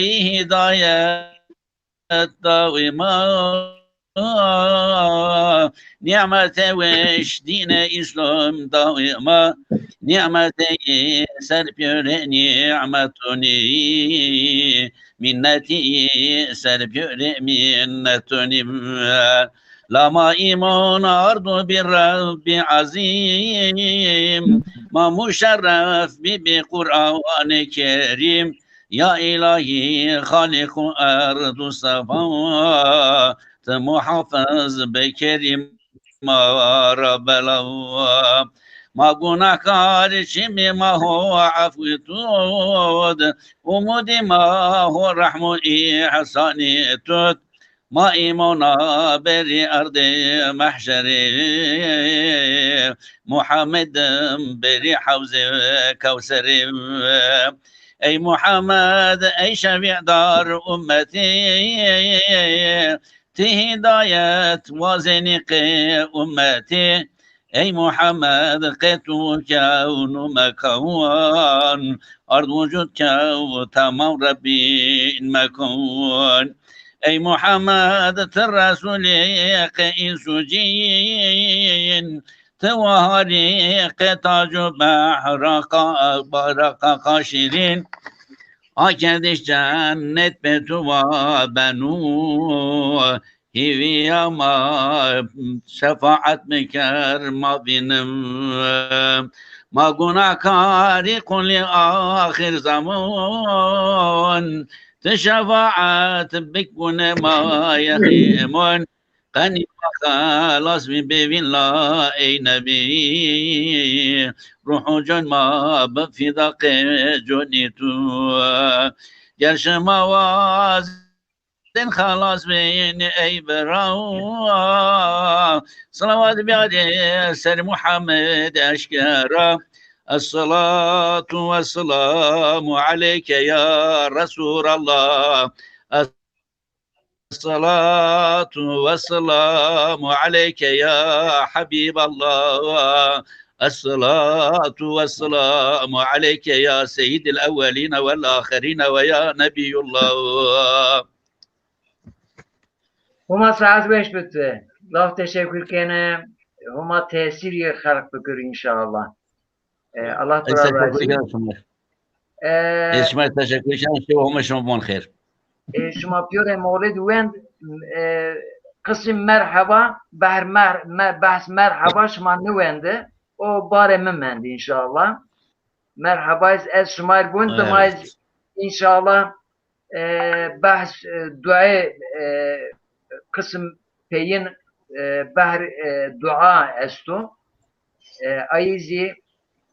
yî hîdayet dawî ma, nîmetê weş dînê Îslam dawî ma, nîmetê ser pîyorê nîmetonî, mînnetî ser pîyorê mînnetonî. La ma îmon ardo bi Rebbî ezîm, ma muşerref bi bi Qur'anê Kerîm. Ya Îlahî, Xaliq û erd û sema, ti muhafiz be Kerîm ma ra bela. Ma gunahkar çimî, ma ho efwî tut, umudî ma ho rehm û îhsanî tut. Ma îmona berî erdê mehşerî, Muhammedim berî hewzê Kewserî. Ey Muhammed, ey şefîdar ummetî, ti hîdayet wazenî qê ummetî. Ey Muhammed, qê tu kewnu mekan, ard wucud kew temam Rebbîn mekan. Ey Muhammed, ti Resûlî qê îns û cîn, ti waharî qê tac û behra qa-, bayraqa qa şîrîn. Akerdiş cennet be tu wa benû, hîvîya ma şefaet biker ma vînim. Ma gunahkarî qulî axir zaman, ti şefaet bik gunê ma yehîmon. Qenî ma xelas bî bêvîn la ey Nebî, ruh û can ma bi fîda qê conî tu. Ger şima wazên xelas bên ey bira, selawat biyarê ser Muhammed eşkera. Esselatu vesselamu aleyke ya Resulallah. Esselatu vesselamu aleyke ya Habîballah. Esselatu vesselamu aleyke ya Seyyidil Evvelîne vel Ahirîne ve ya Nebîyullah. Homa saet weş bit. Zaf teşekkür kene. Homa tesîrî xelq bikir înşallah. E, Allah Ez tu ra teşekkür razî. ederim şima. E, Ez şima teşekkür ederim. Şew Homa şima bon xêr. E, şima pîyorê Mewlid wend, e, qisim merheba, behr mer-, me-, behs merheba şima niwendi. O barê mi mendi înşallah. Merheba ez, ez şima gundim, Evet. ez înşallah, e, behs, e, duayê, e, qisim peyin, e, behr, e, dua esto. E, ayî zî,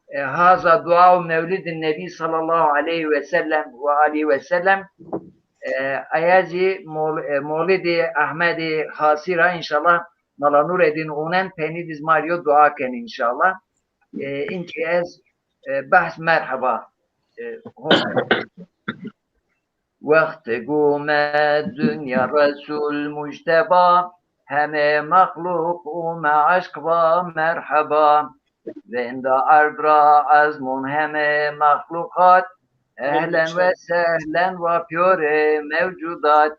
e, haza dua û mewlidin Nebî sallallahu aleyhi ve sellem ve aleyhi ve sellem, e, aya zî mol-, e, Molidê Ehmedê Xasî ra înşallah Mala Nûredîn onen peynî dîz ma rî yo dua ken înşallah. E, inkî ez, e, behs merheba, e, hom. Wextig ome dinya Resûl Mucteba, hemê mexlûq ome eşq va merheba. Vênda erd ra ezmûn hemê mexlûqat, ehlen ve sehlen va pîyorê mewcudat.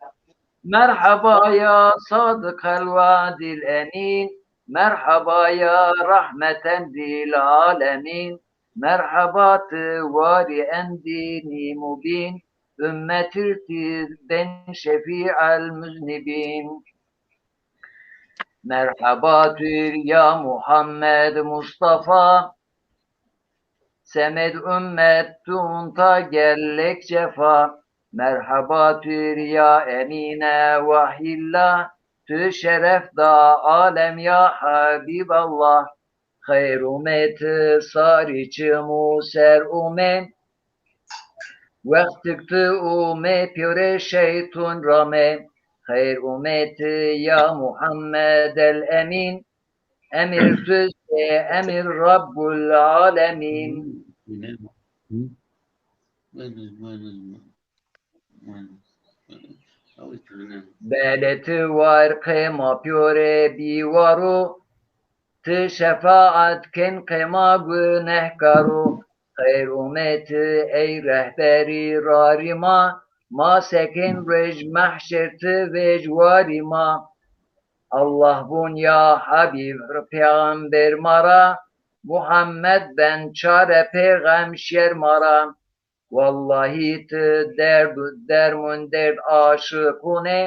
Merheba ya Sadiq Elwadîl Emîn, merheba ya Rahmeten dîl Alemîn. Merheba ti warî endî nîmûbîn, ummetir ti ben şefî'el muznibîn. Merheba tu ya Muhammed Mustafa, semed ummet tu unta gelek cefa. Merheba tu ya Emîne Wahyillah, tu şeref da alem ya Habîballah. Xeyr ûmê ti sarî çim û ser ûmê. Wextik ti ûmê pîyorê şeytun ramê. Xeyr ûmê ti ya Muhammed el Emîn. Emir tu se emir Rabbul Alemîn. Belê ti war qê ma pîyorê bîwaro, ti şefaet kên qê ma gunehkaro. Xeyr ûmê ti ey rehberî rarî ma, ma sekên roj mehşer ti vêj warî ma. Allah vûn ya Habîb pêxember ma ra, Muhammed ben çare pêxemşer ma ra. Wallahî ti derd û dermûn derd aşiqûn ê,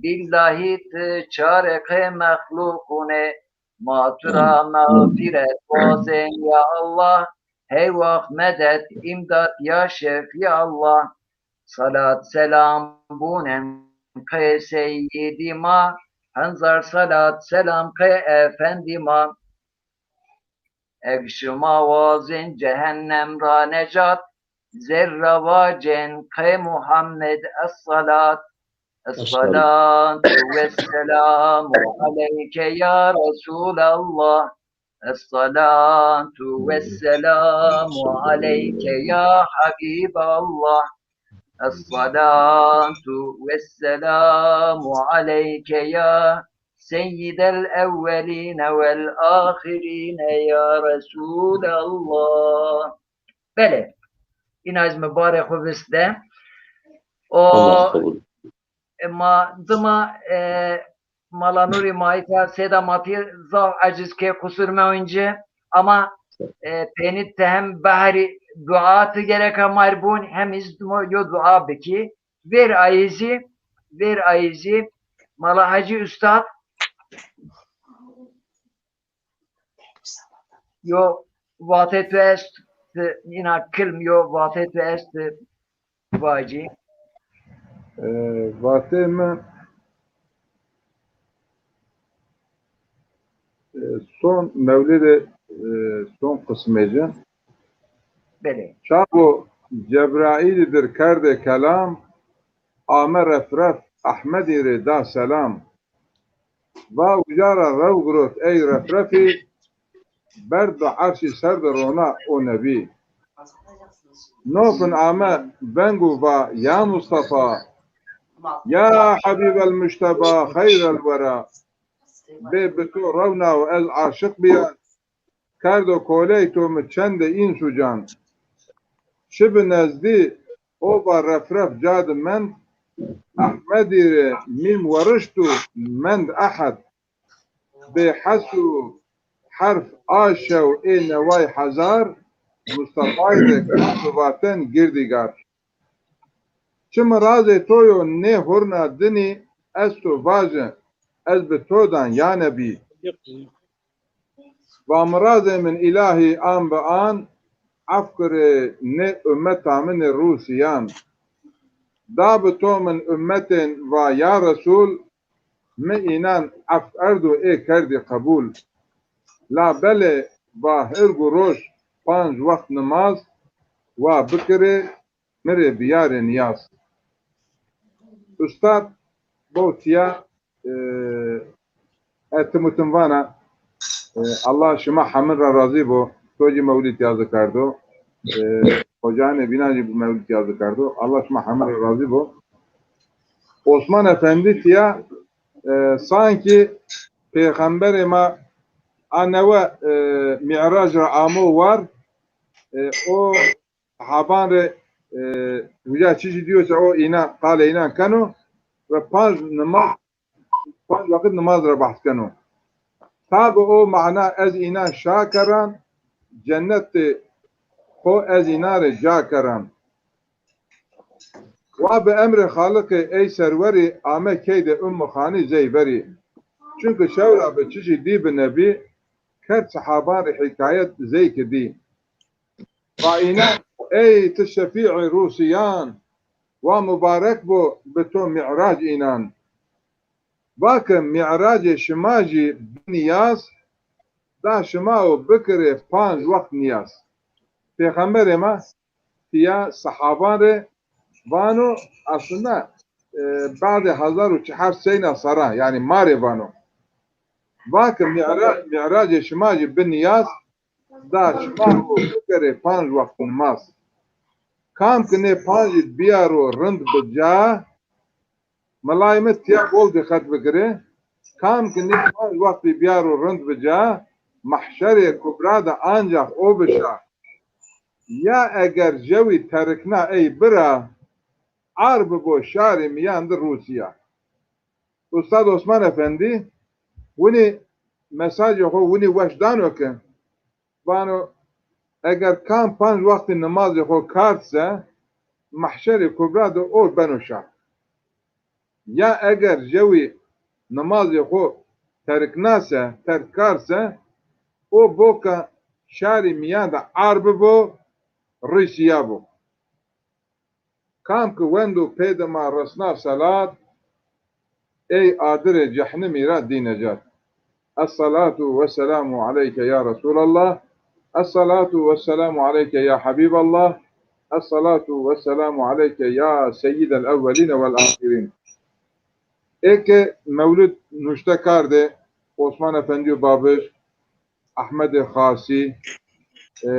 bîllahî ti çare qê mexluqûn ê. Ma tu ra mexfîret wazên ya Allah, hey waxt medet îmdat ya Şefî Allah. Salat selam bûnen qê seyyidî ma, henzar salat selam qê efendî ma. Eg şima wazên cehennem ra necat, zerra vacên qey Muhammed es-salat. Es-salatu ve-s-selamu aleyke ya Resulallah. Es-salatu ve-s-selamu aleyke ya Habiballah. Es-salatu ve-s-selamu aleyke ya seyyidel evveline vel ahirine ya Resulallah. Belê. Îna ez mi barê xwu vist de. O, Allah kabul. E, ma dima, e, Mala Nurî ma îta sêda ma pîr zaf eciz ke, qusur mewin ci. Ama, e, peynî ti hem beherî dua ti gereka mar bûn, hem îz dimo yo dua bikî. Vêr ayî zî, vêr ayî zî Mala Hecî Ustad yo vatê tu est, ti îna kilm yo vatê tu est, ti vacî. E, vatê mi, e, son mewlidê, e, son qismê ci. Belê. Çaxo Cebraîlî dir kerdê kelam, ame refref Ehmedî rê da selam. Va uca ra rew girot ey refrefî, berd bi erşî ser de rona o nebî. Nofin ame veng û va ya Mustafa, ya Habîbel Mujteba xeyrel wera. Bê bi to rewna û ez aşiq bîya. Kerdo koley to mi çendê îns û can. Şibi nezdî o va refref ca di mend, Ehmedî rê mîm werişt û mend Ehed. Bê hes û herf a şew ê neway hezar, Mustafayî rê kerd bi vaten girdîgar. Çi mirazê to yo nê hurna dinî, ez to vaje, ez bi to dan ya Nebî. Va mirazê min îlahî an bi an, ef kirê nê ummeta min ê Rûsîyan. Da bi to min ummetên va ya Resûl, mi înan ef erdo ê kerdî qebûl. La belê va hirg û roj panc wext nimaz wa bikirê, mi rê biyarê niyaz. Ustad bo tiya, e, e, tim û tim vana, e, Allah şima hemin ra razî bo. To cî mewlîd yazî kerdo. E, hocanê bînan cî mewlîd yazî kerdo. Allah şima hemin ra razî bo. Osman Efendî tiya, e, sankî pêxemberê ma a newe, e, Mî'rac ra amo war, e, o sahaban rê, e, uca çi jî dîyo se o înan, qalê înan keno ve panc nimaz, panc weqit nimaz ra behs keno. Tabi o mana ez înan şa keran, cennetê xo ez înan rê ca keran. Wa bi emrê Xaliqê ey serwerî ame keydê Ummu Xanî zey verî. Çunke şewra bi çi jî dî bi Nebî, kerd sahaban rê hîkayet zey ke dî. Va înan, ey ti şefî'ê rûsîyan, wa mubarek bo bi to mî'rac înan. Va ke mî'racê şima jî bi nîyaz, da şima o bikirê panc wext nîyaz. Pêxemberê ma tiya sahaban rê vano, aslında, e, badê hezar û çehar seyna serran, yanî ma rê vano. Va ke mî'ra-, mî'racê şima jî bi nîyaz, da şima o bikerê panc wext nimaz. Kam ki nê pancî biyaro rind bi ca, milayê mi tiya bol dîqet bikirê, kam ki nê panc wextî biyaro rind bi ca, Mehşerê Kubra de ancax o bişa. Ya eger jewî terikna ey bira, ar bibo şarî miyan di Rûsîya. Ustad Osman Efendî winî mesajê xo winî weş dano ke, vano, eger kam panc wextî nimazê xo kard se, Mehşerê Kubra de o beno şa. Ya eger jewî nimazê xo terikna se, terk kar se, o bo ke şarî miyan de ar bibo, Rûsîya bo. Kam ki wendo pê dima resna selat, ey adirê cehnimî ra dî necat. Esselatu wesselamu aleyke ya Resulallah. Esselatu wesselamu aleyke ya Habiballah. Esselatu wesselamu aleyke ya Seyyidel Evveline vel Ahirin. Ê ke mewlid nuşte kardê Osman Efendîyo Babij, Ehmedê Xasî, e,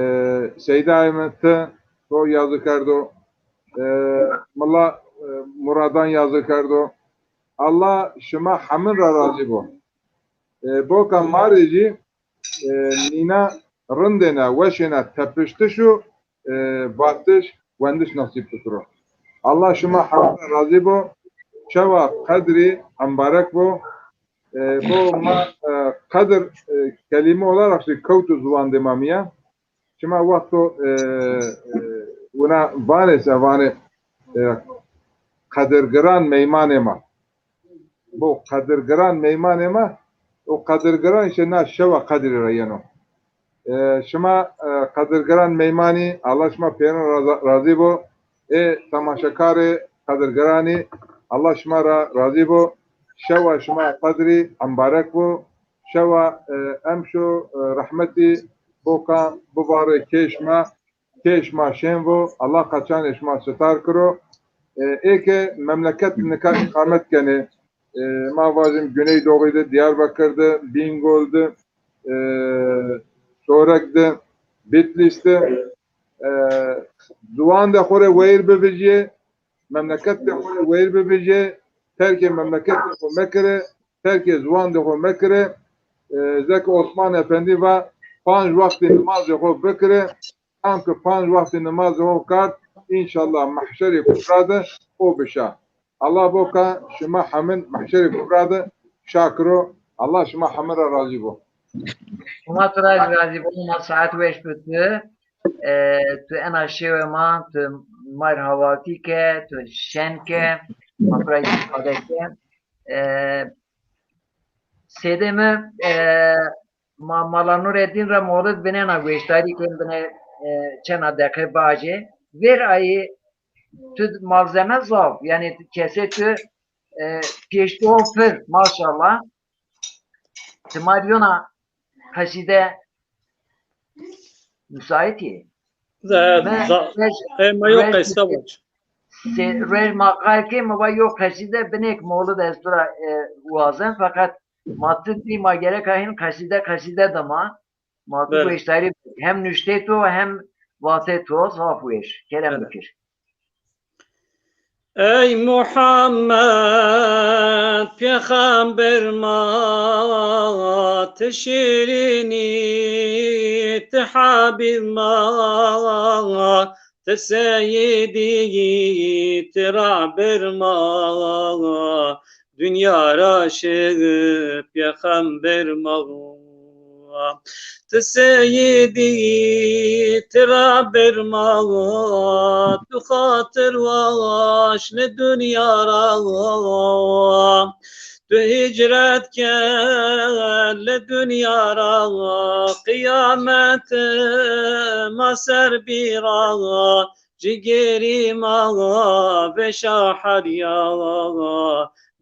Seydayê mi ti to yazı kerdo, e, Mila, e, Muradan yazı kerdo. Allah şima hemin ra razî bo. E, boka ma rê jî, e, nîna rindêna, weşêna tepiştiş û, e, vatiş, wendiş nesîb bikiro. Allah şima hemin ra razî bo. Şewa qedrî embarek bo. E, bo ma, e, qedir, e, kelîme olarak jî kewto ziwandê ma mîyan. Şima wexto, e, e, wina vanê se vanê, e, qedirgiran meymanê ma. Bo qedirgiran meymanê ma, o qedirgiran îşte na şewa qedrî ra yeno. E, şima, e, qedirgiran meymanî, Allah şima pêrin ra-, razî bo. Ê temaşekarê qedirgiranî, Allah şima ra razî bo. Şewa şima qedrî embarek bo. Şewa, e, emşo, e, rehmetî boka bivarê kê şima, kê şima şên vo. Allah qeçanê şima sitar kiro. E, ê ke memleket nika îqamet kenê, e, ma vajim Güneydoğu de, Diyarbakır de, Bingöl de, e, Sorek de, Bitlis de, e, ziwandê xo rê weyr bivijyê, memleketê xo rê weyr bivijyê, terkê memleketê xo mekirê, terkê ziwandê xo mekirê. E, zek Osman Efendî va, panc wextî nimazê xo bikirê, kam ki panc wextî nimazê xo kard, înşallah Mehşerê Kubra de o bişa. Allah boka şima hemin Mehşerê Kubra de şa kiro. Allah şima hemin ra razî bo. Şima tu ra razî bo, ma saet weş bi tu. E, tu ena şewe ma, tu ma rê hawaltî ke, tu şen ke, ma tu ra îstîfade ke. E, Sêdê mi, e, ma Mala Nureddin ra molid binena, weşdarî kên bine, e, çena deqe bacê. Ver ayî tu malzeme zaf, yanî kesê tu, e, pêşto pir, maşallah. Ti ma rê yona qesîde müsait yê? E, mi za-, rej, e, ma yo rej qesîde vac. Se-, rej ma qal kê, mi va yo qesîde binêk molid ez tu ra, e, wazen, feqet ma ti dî ma gereka hîn qesîde, qesîde dima. Ma tu weşdarî hem nuştê to hem vatê to zaf weş. Kerem bikir. Ey Muhammed pêxember ma, ti şîrînî, ti hebîb ma, ti seyîdî, ti rehber ma, dinya ra şi pêxember ma. Ti seyîdî, ti rehber ma, tu xatir weş li dinya ra. Tu hicret ke li dinya ra, qîyamet ma ser bî ra, cigêrî ma veşa herya,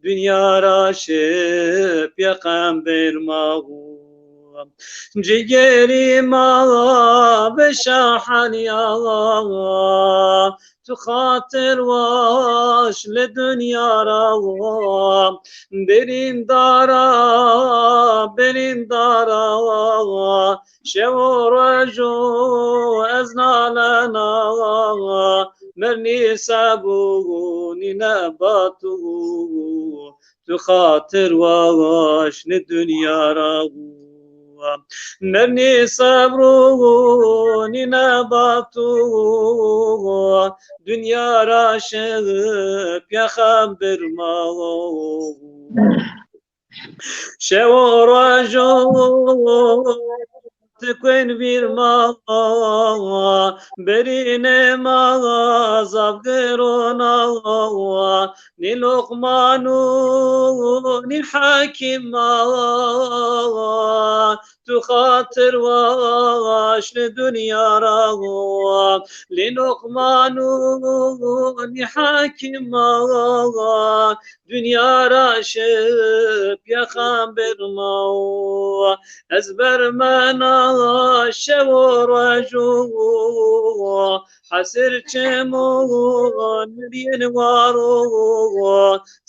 dinya ra şi pêxember ma. Cigêrî ma veşa herya, tu xatir weş li dinya ra. Birîndara, birîndara, şev û roj û ez nalena, Mernî sebru nî nebat û, tu xatir weş nî dinya ra. Mernî sebru nî nebat û, dinya ra şi pêxember ma. Şew û rojo ti kuen vîr ma, berînê ma zaf giron a, nî Luqman û nî Hekîm ma. Tu xatir weş nî dinya ra, nî Luqman û nî Hekîm ma. Dinya ra şi pêxember ma. Ez bermena şew û rojo, hesir çimon nirîn waro,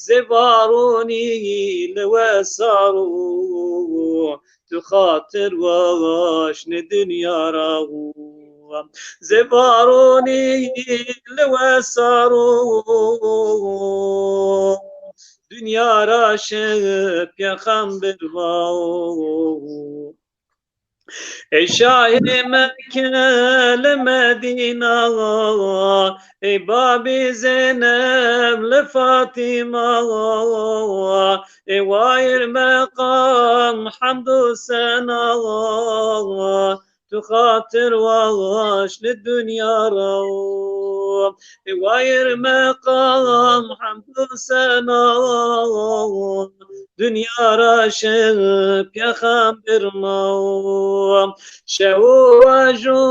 zê varonî li wesaro. Tu xatir weş nî dinya ra, zê varonî li wesaro. Dinya ra şi pêxember ma. Ey şahê Mekke li Medîna, ey babî Zeyneb li Fatîma, ey wayir meqam hemd û sena, tu xatir weş nî dinya ra. Ey wayir meqam hemd û sena, dinya ra şi pêxember ma. Şew û rojo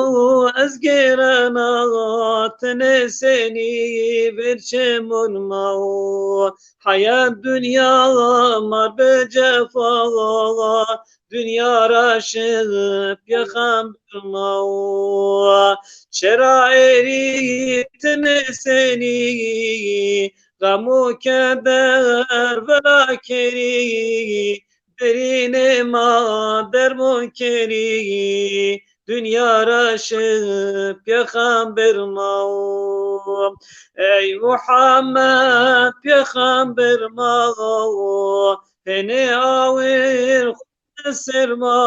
ez gêrena, tenê senî vêr çimon ma. Heyat dinya mar bi cefa, dinya ra şi pêxember ma. Çera êrî tenê senî, xem û keder vela kerî, birînê ma dermon kerî, dinya ra şi pêxember ma. Ey Muhammed pêxember ma, hênê awir xwu ser ma,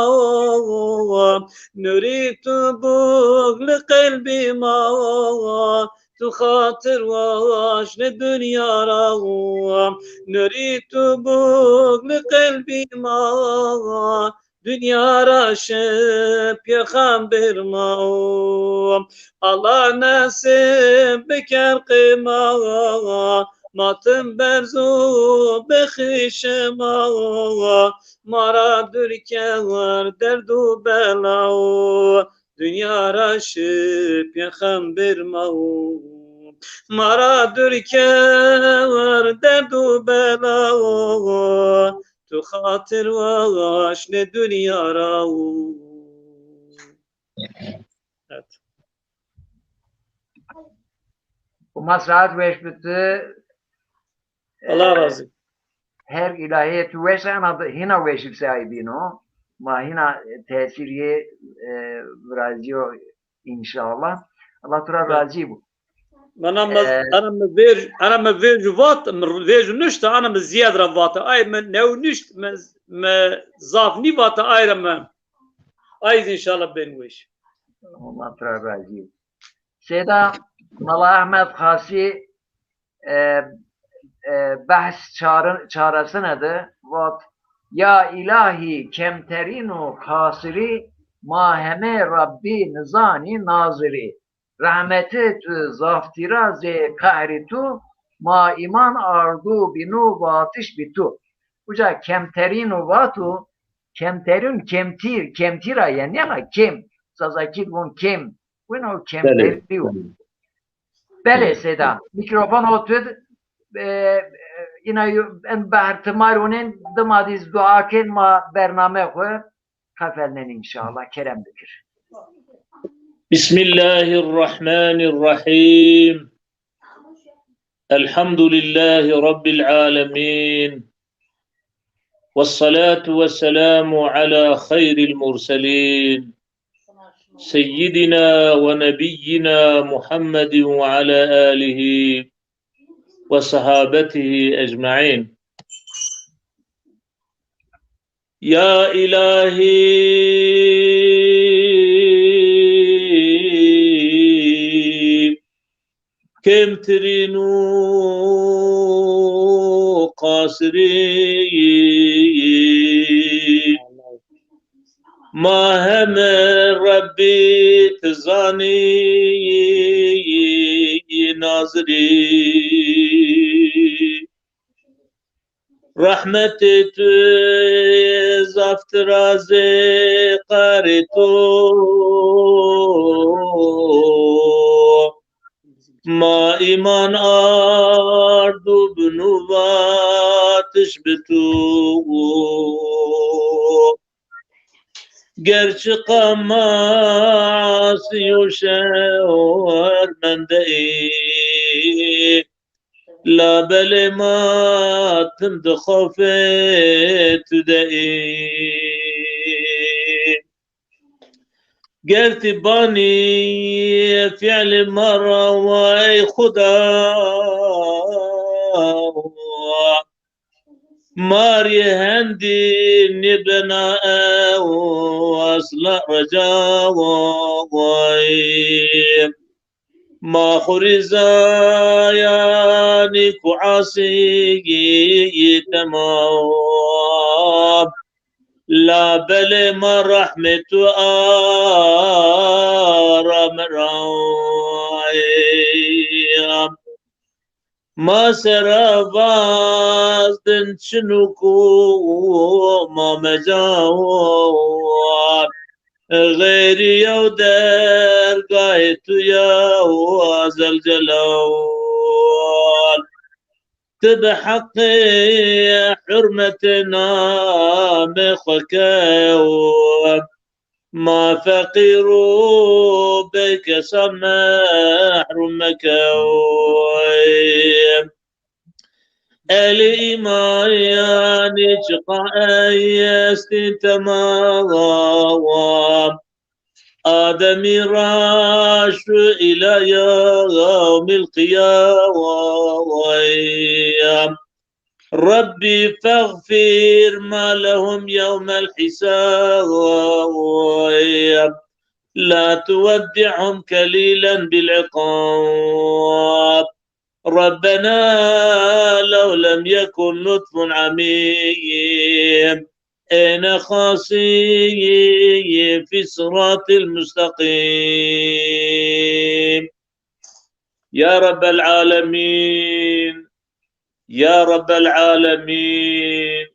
nurî tu bûk li qelbî ma. Tu xatir weş nî dinya ra, nurî tu bûk li qelbî ma. Dinya ra şi pêxember ma. Allah nesîb biker qê ma, ma tim berz û bixîşe ma. Ma ra dûr ker derd û bela, dinya ra şi pêxember ma. Ma ra dûr ker derd û bela, tu xatir weş nî dinya ra. Evet. Homa saet weş bi tu. Allah razî. Her îlahîyê tu weş, ana hîna weşî bi sahibîn o. Ma hîna tesîrî, e, virazîyo înşallah. Allah tu ra razî bo. Ana mi, e, ana mi vêr, ana mi vêr jû vat, mi vêr jû nuşta, ana mi zîyad ra vata. Ay mi new nuşt, mi, mi zaf nîvata, ay ra mi. Ay zî înşallah bên weş. Allah tu ra razî. Seyda Mela Ehmed Xasî, e, e, behs çarı-, çaresine de vat, ya îlahî kemterîn û qasirî, ma heme Rabbî nizanî nazirî. Rehmetê tu zaftîra zê qehrî tu, ma îman ardû bînû vatiş bî tu. Uca kemterîn û vatu, kemterîn kemtîr, kemtîra yenî ama kêm. Zazakî von kêm. Wina o kemterî yo. Belê, Seyda. Mîkrofon o tu d, e, e, îna yo, en behr ti ma ronên, dima dîz dua kên ma bername xwu. Xefelnên înşallah. Kerem bikir. Bismillahirrahmanirrahim. Elhamdülillahi Rabbil alemin. Vessalatu vesselamu ala xeyril murselin. سيدنا ونبينا محمد وعلى آله وصحابته أجمعين. يا إلهي، kêmtirîn û qasirî. Ma heme Rebbî ti zanî nazirî. Rehmetê tu zaftir a zê qarê tu. Ma îman ard û bi nû vatiş bi tu. Gerçi qa ma asî û şermende î, labelê ma tim di xofê tu de î. Ger ti banî fiilê ma ra wa ey Xuda, ma rê hendî nêbena ew asla reca way. Ma xwu rî zayanî ku asî temam. Labelê ma rehmê tu ara mi ra. Ma sera vazdin çinu ku ma mecawan. Xeyrî yew dergahê tu ya Zelcelal. Ti bi heqê hurmetê namê xwe kew. Ma feqîr û bêkesan mehrûm mekew. Elî îmanî çiqa ey estî temam. Ademî ra şu îla yewmîl qiyam. Rebbî fexfîr ma lehum yewmel hîsab. La tuweddî'hum kelîlen bil iqab. Rebbena lew lem yekun lutfun amîm. Êne xasî fî siratil musteqîm. Ya Rabbel alemîn, ya Rabbel alemîn,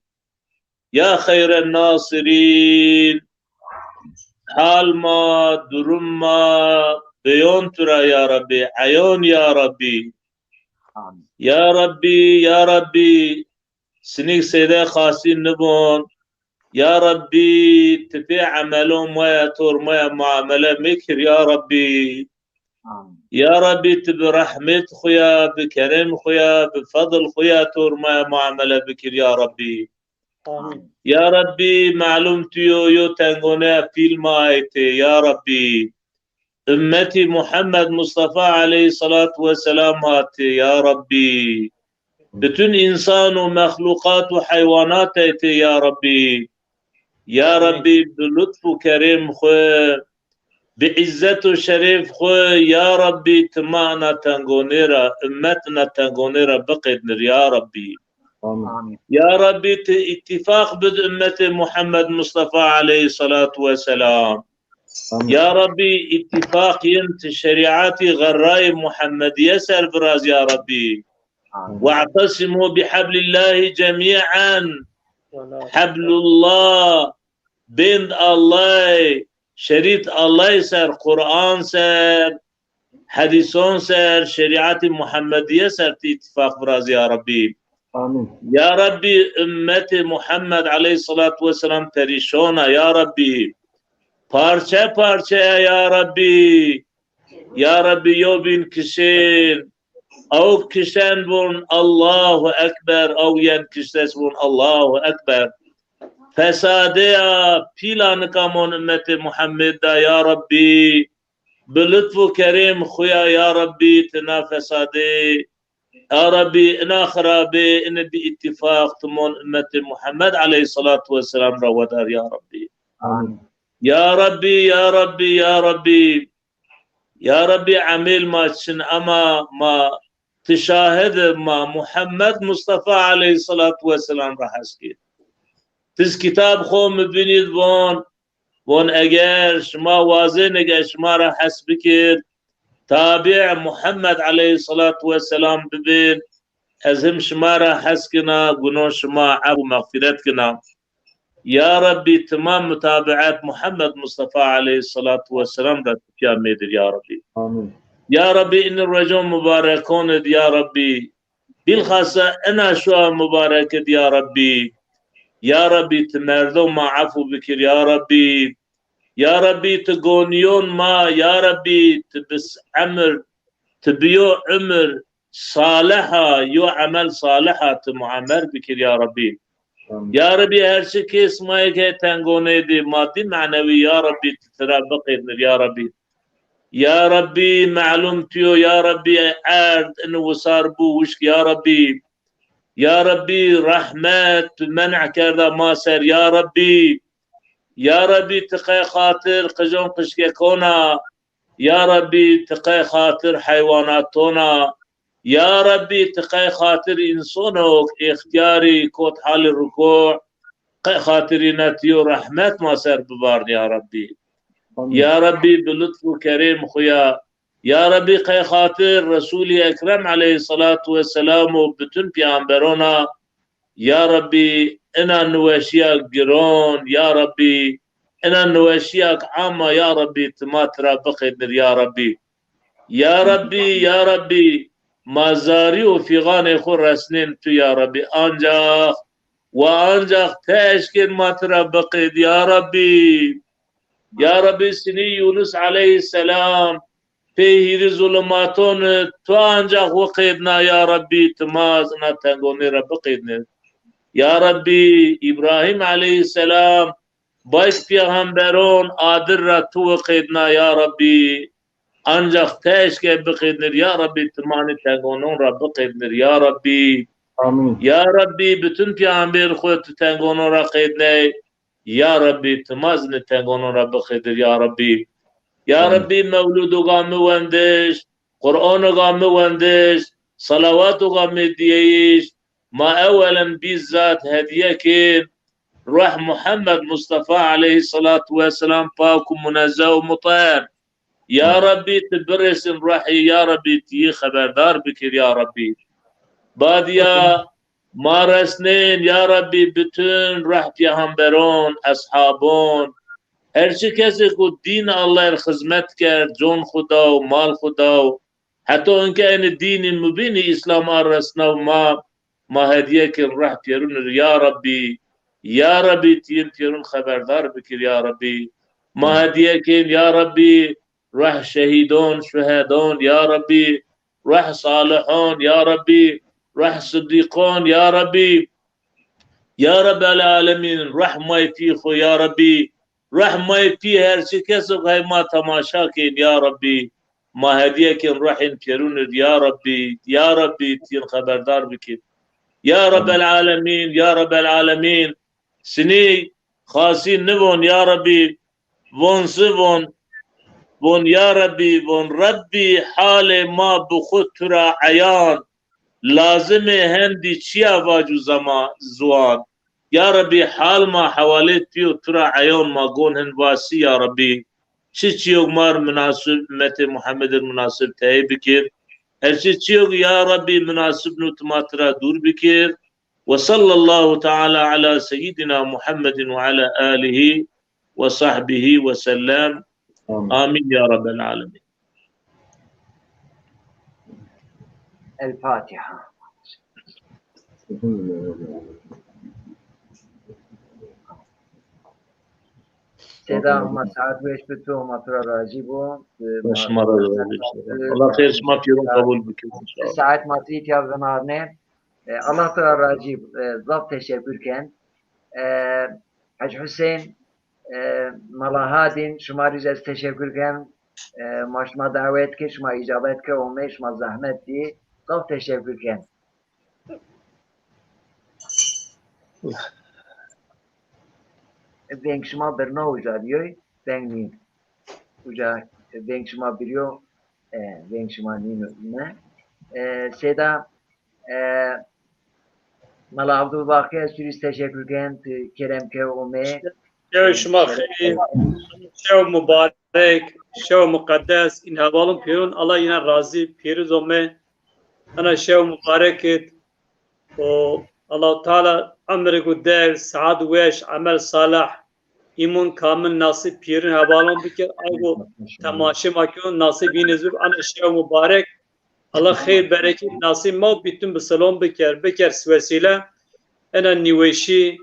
ya xeyren nasirîn. Hal ma, durum ma beyon tu ra ya Rabbî, eyon ya Rabbî. Amîn. Ya Rabbî, ya Rabbî, sinîk seyde xasî nibon. Ya Rabbî, ti pê emelon ma ya tor ma ya muamele mekir ya Rabbî. Amîn. Ya Rabbî, ti bi rehmêt xwu ya, bi kerem xwu ya, bi fedl xwu ya tor ma ya muamele bikir ya Rabbî. Amîn. Ya Rabbî, melûm tu yo, yo tengoneya pîl ma aytê ya Rabbî. Ummetî Muhammed Mustafa aleyhissalatu vesselam hatê ya Rabbî. Bütün însan û mexluqat û heywanat etê ya Rabbî. Ya Rabbî, bi lutf û kerêm xwu, bi îzzet û şerêf xwu, ya Rabbî, ti ma ina tengonê ra, ummet ina tengonê ra biqednir ya Rabbî. Amîn. Ya Rabbî, ti îttifaq bid ummetê Muhammed Mustafa aleyhissalatu vesselam. Amîn. Ya Rabbî, îttifaq yin ti şerîatî xerrayê Muhammediye ser viraz ya Rabbî. Amîn. We'tesimû biheblîllahî cemî'en. Heblullah, bênd Allay, şerît Allay ser, Quran ser, hedîson ser, şerîatî Muhammediye ser ti îttifaq viraz ya Rabbî. Amîn. Ya Rabbî, ummetê Muhammed aleyhissalatu vesselam perîşon a ya Rabbî. Parçe parçe ya ya Rabbî. Ya Rabbî, yewbîn kişên. Ew kişen vûn Allahu Ekber, ew yen kiştes vûn Allahu Ekber. Fesadêya pîla nika mon ummetê Muhammed da ya Rabbî. Bi lutf û kerêm xwu ya ya Rabbî ti na fesadê, ya Rabbî ina xirabê ini bi îttifaq ti mon ummetê Muhammed aleyhîsselatu wesselam ra wedar ya Rabbî. Amîn. Ya Rabbî, ya Rabbî, ya Rabbî. Ya Rabbî, emêl ma çin ema ma ti şahid i, ma Muhammed Mustafa aleyhîsselatu wesselam ra hes kên. Tiz kitab xo mubînî di von, von eger şima wazêne ke şima ra hes bikir, tabî Muhammed aleyhîsselatu wesselam bibên, ez him şima ra hes kina, gunon şima ef û mexfîret kina. Ya Rabbî, ti ma mutabiet Muhammed Mustafa aleyhîsselatu wesselam ra ti pîya mêdir ya Rabbî. Amîn. Ya Rabbî, ini ruejon mubarekon id ya Rabbî, bîlxasa ina şuwa mubarek id ya Rabbî. Ya Rabbî, ti merdo ma efû bikir ya Rabbî. Ya Rabbî, ti gonîyon ma, ya Rabbî, ti bis emir, ti biyo umir saliha, yo emel saliha ti muemmer bikir ya Rabbî. Amîn. Ya Rabbî, her çi kes ma yê ke tengonê di, madî, menewî, ya Rabbî, ti tira biqednir ya Rabbî. Ya Rabbî, melum tu yo, ya Rabbî, erd ini wisar bu wişk ya Rabbî. Ya Rabbî, rehmet tu men'a kerda ma ser ya Rabbî. Ya Rabbî, ti qey xatir qijon qijkekon a, ya Rabbî, ti qey xatir heywanatona, ya Rabbî, ti qey xatir însono ke îxtîyarî kot halî rukû, qey xatir îna ti yo rehmet ma ser bivarn ya Rabbî. Amîn. Ya Rabbî, bi lutf û kerêm xwu ya, ya Rabbî, qey xatir Resûlî Ekrem aleyhîsselatu wesselam û bütün pîyamberona, ya Rabbî, ina niweşîya giron, ya Rabbî, ina niweşîya ke ama, ya Rabbî, ti ma tira biqednir, ya Rabbî. Ya Rabbî, ya Rabbî, ma zarî û fîxanê xwu resnên tu, ya Rabbî. Ancax, wa ancax ti eşkên ma tira biqêd, ya Rabbî. Ya Rabbî, sinî Yûnus aleyhîsselam pê hîrî zulumaton id tu ancax wiqêdna, ya Rabbî, ti ma zî na tengonî ra biqêdnê. Ya Rabbî, Îbrahîm aleyhîsselam, bayk pîxemberon adir ra tu wiqêdna, ya Rabbî. Ancax ti eşke biqêdnir, ya Rabbî, ti ma nî tengonon ra biqêdnir, ya Rabbî. Amîn. Ya Rabbî, bütün pîxember xwu ti tengonon ra qêdney. Ya Rabbî, ti ma zî nî tengonon ra biqêdir, ya Rabbî. Ya Amîn. Rabbî, mewlûdo ga mi wendiş, Qur'ano ga mi wendiş, salawato ga mi dîyeyiş, ma ewelen bîzzat hedîye kên ruh Muhammed Mustafa aleyhîsselatu wesselam pak û munezzeh û muteher. Ya Rabbî, ti birêsin ruhî, ya Rabbî, ti yî xeberdar bikir, ya Rabbî. Badîya ma resnên, ya Rabbî, bütün ruh pîxemberon, eshabon, her çi kesê ku dîn Allahî r xizmet kerd, con xwu daw, mal xwu daw, heta inke enê dînî mubînî Îslam a resnaw ma, ma hedîye kên ruh pîyerûn ir, ya Rabbî, ya Rabbî, ti yin pîyerûn xeberdar bikir, ya Rabbî. Ma hedîye kên, ya Rabbî, ruh şehîdon, şuhedon, ya Rabbî, ruh salihon, ya Rabbî, ruh sidîqon, ya Rabbî. Ya Rabbel Alemîn, ruh may pî xwu, ya Rabbî, ruh may pî her çi keso ke hey ma temaşa kên, ya Rabbî, ma hedîye kên ruhên pîyerûn ir, ya Rabbî, ya Rabbî, ti yin xeberdar bikir. Ya Rabbel Alemîn, ya Rabbel Alemîn, sinî xasî nivon, ya Rabbî, von si von, von, ya Rabbî, von, Rabbî, halê ma bi xwu tu ra eyan, lazimê hendî çîya vac û zema-, ziwan. Ya Rabbî, hal ma hewalê tu yo, tu ra eyan, ma gon hin vac si, ya Rabbî. Çi çîyok ma r munasib, ummetê Muhammed ir munasib teyê bikir. Her çi çîyok, ya Rabbî, munasib no, ti ma ti ra dûr bikir. Ve sallallahu teala ala seyyidina Muhammedin ve ala alihi ve sahbihi ve sellem. Amîn. Amîn ya Rabbel alemin. El Fatiha. Seyda, ma saet weş bi tu, ma tu ra racî bo. Ma şima ra racî bo. Allah xeyr şima pîyerûn qebul bikir înşallah. Saet ma tu îtya vinarnê. E, Allah tu ra racî, e, zaf teşekkür ken. E, Hec Husên, e, Mela Hadîn, şima rî zî ez teşekur ken. E, ma şima dawet ke, şima îcabet ke, omê, şima zehmet dî. Zaf teşekur ken. Veng şima birna uca diyoy, veng nîn. Uca veng şima biriyo, e, veng şima nîno ne. E, seyda, e, Mela Abdulbaqî, ez tu rî teşekur ken, ti kerem ke omê. Şew şima xeyrî, şew mubarek, şew muqeddes, în hevalon pêrun, Allah yîna razî, pêrî zomê. Ena şew mubarek id. O Allahu Teala emrik û der, saet weş, emel salih, îmon kamil nasîb pîrin hevalon bikir. Aygo temaşe ma kiyon nasîb yîne zû. Ena şew mubarek. Allah xeyr berekît nasîb ma û bütün bisilon bikir. Bikir wesîle ena nîweşî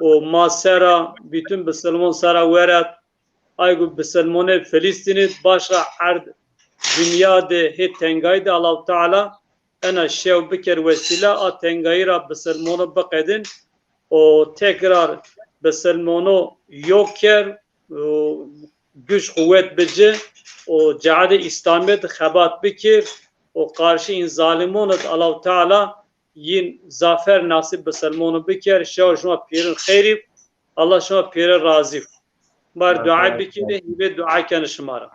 û ma sera, bütün bisilmon sera weret. Aygo bisilmonê Filistînî, başqa erd dinya de hê tengayî de Allahu Teala ena şew biker wesîle a tengayî ra bisilmono biqedin û tekrar bisilmono yok ker û güç quwet bici û cehadê Îslamî de xebat bikir û qarşî în zalimon de Allahu Teala yin zafer nasîb bisilmono biker. Şew şima pîrin xeyrî, Allah şima pîre razî. Mar dua bikîne, hîvê dua kenî şima ra.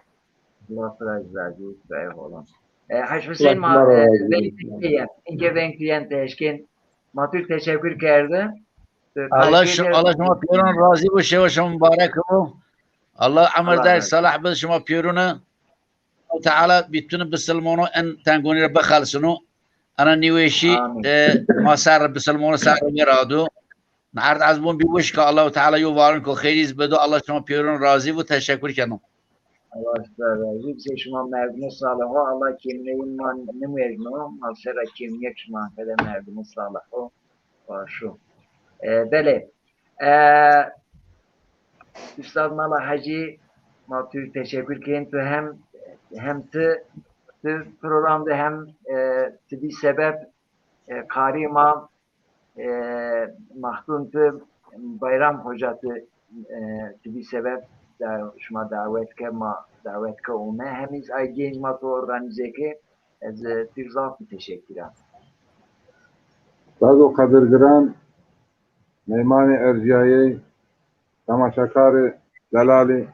Allah razî olsun. E, Hec Husên, ma, e, veng tu yen. Înke veng tu yen ti eşkên. Ma tu teşekur kerde. Allah şi-, Allah şima pêron razî bo, şewa şima mubarek bo. Allah emir der salih bid şima pêrune. Teala bütün bisilmono en tengonî ra bixelsino. Ena nîweşî, e, ma ser bisilmono ser ra verado. Nerd ez bûn bî wişka, Allahu Teala yo varin ko xeyrîz bido. Allah şima pêrun razî bo, teşekur keno. Allah şima razî bo. Şima merdimê salih o, Allah kêmîneyê ma nimêrno, ma sera kêmînê şima qede merdimê salih o. Başo. E, belê. E, Ustad Mela Hecî, ma tu teşekur kên, tu hem, hem ti, ti program de hem, e, ti bî sebeb, e, qarî ma, e, Maxdûn ti Bayram Hoca ti, e, ti bî sebeb da, şima dawet ke, ma dawet ke ome. Hem îz ay genc ma tu organîze ke, ez, e, ti zaf teşekur a. Saz û qedirgiran, meymanê ercîyayey, temaşekarê delalî,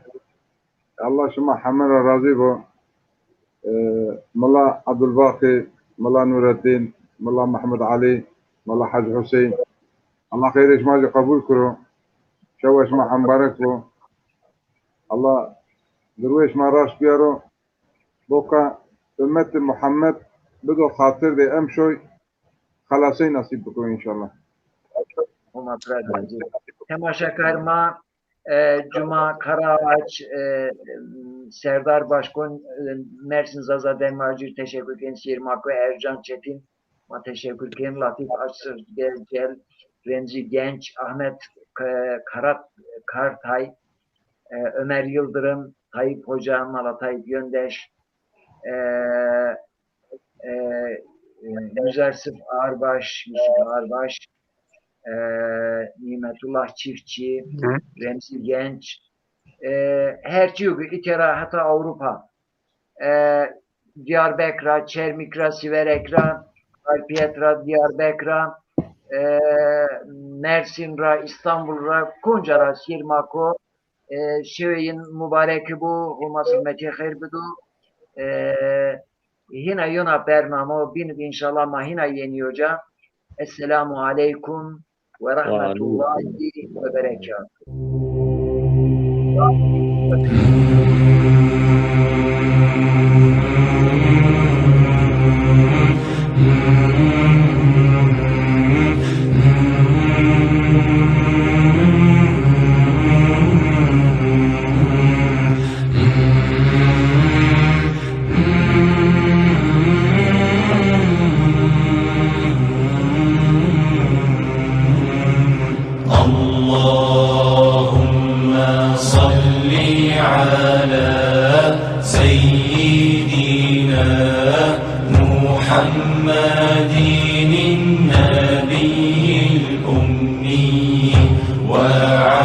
Allah şima heme ra razî bo. E, Mila Abdulbaqî, Mila Nureddîn, Mila Mehmed Elî, Mila Hec Huseyîn. Allah xeyrê şima jî qebul kiro. Şewa şima hembarek bo. Allah dirwê şima raşt biyaro. Boka ummetê Muhammed bido xatir de emşoy xelasey nasîb biko înşallah. Homa pira de. Temaşekar ma, e, Cuma Karaağaç, e, Serdar Başkon, e, Mersin Zaza Dermacı teşekur ken, Sirmako Ercan Çetin, ma teşekur ken, Latif Açsız Gel, Gel, Remzi Genç, Ahmet K-, Karat, Kartay, e, Ömer Yıldırım, Tayyip Hoca, Mala Tayyip Yöndeş, e, e, e, Müzersif Ağırbaş, Yusuf Ağırbaş, e, Nimetullah Çiftçi, Remzi Genç, e, herçî yo ke îtera heta Ewropa, e, Diyarbek ra, Çermik ra, Siverek ra, Harpiyet ra, Diyarbek ra, e, Mersin ra, İstanbul ra, konca ra Sirmako, e, şewê yin mubarek bo, Homa silmetê xeyr bido. E, hîna yona bernamo bîn, înşallah ma hîna yenî oca. Esselamu aleykum ve rahmetullahi ve berekatuhu. اللهم صل على سيدنا محمد النبي الأمي وعلى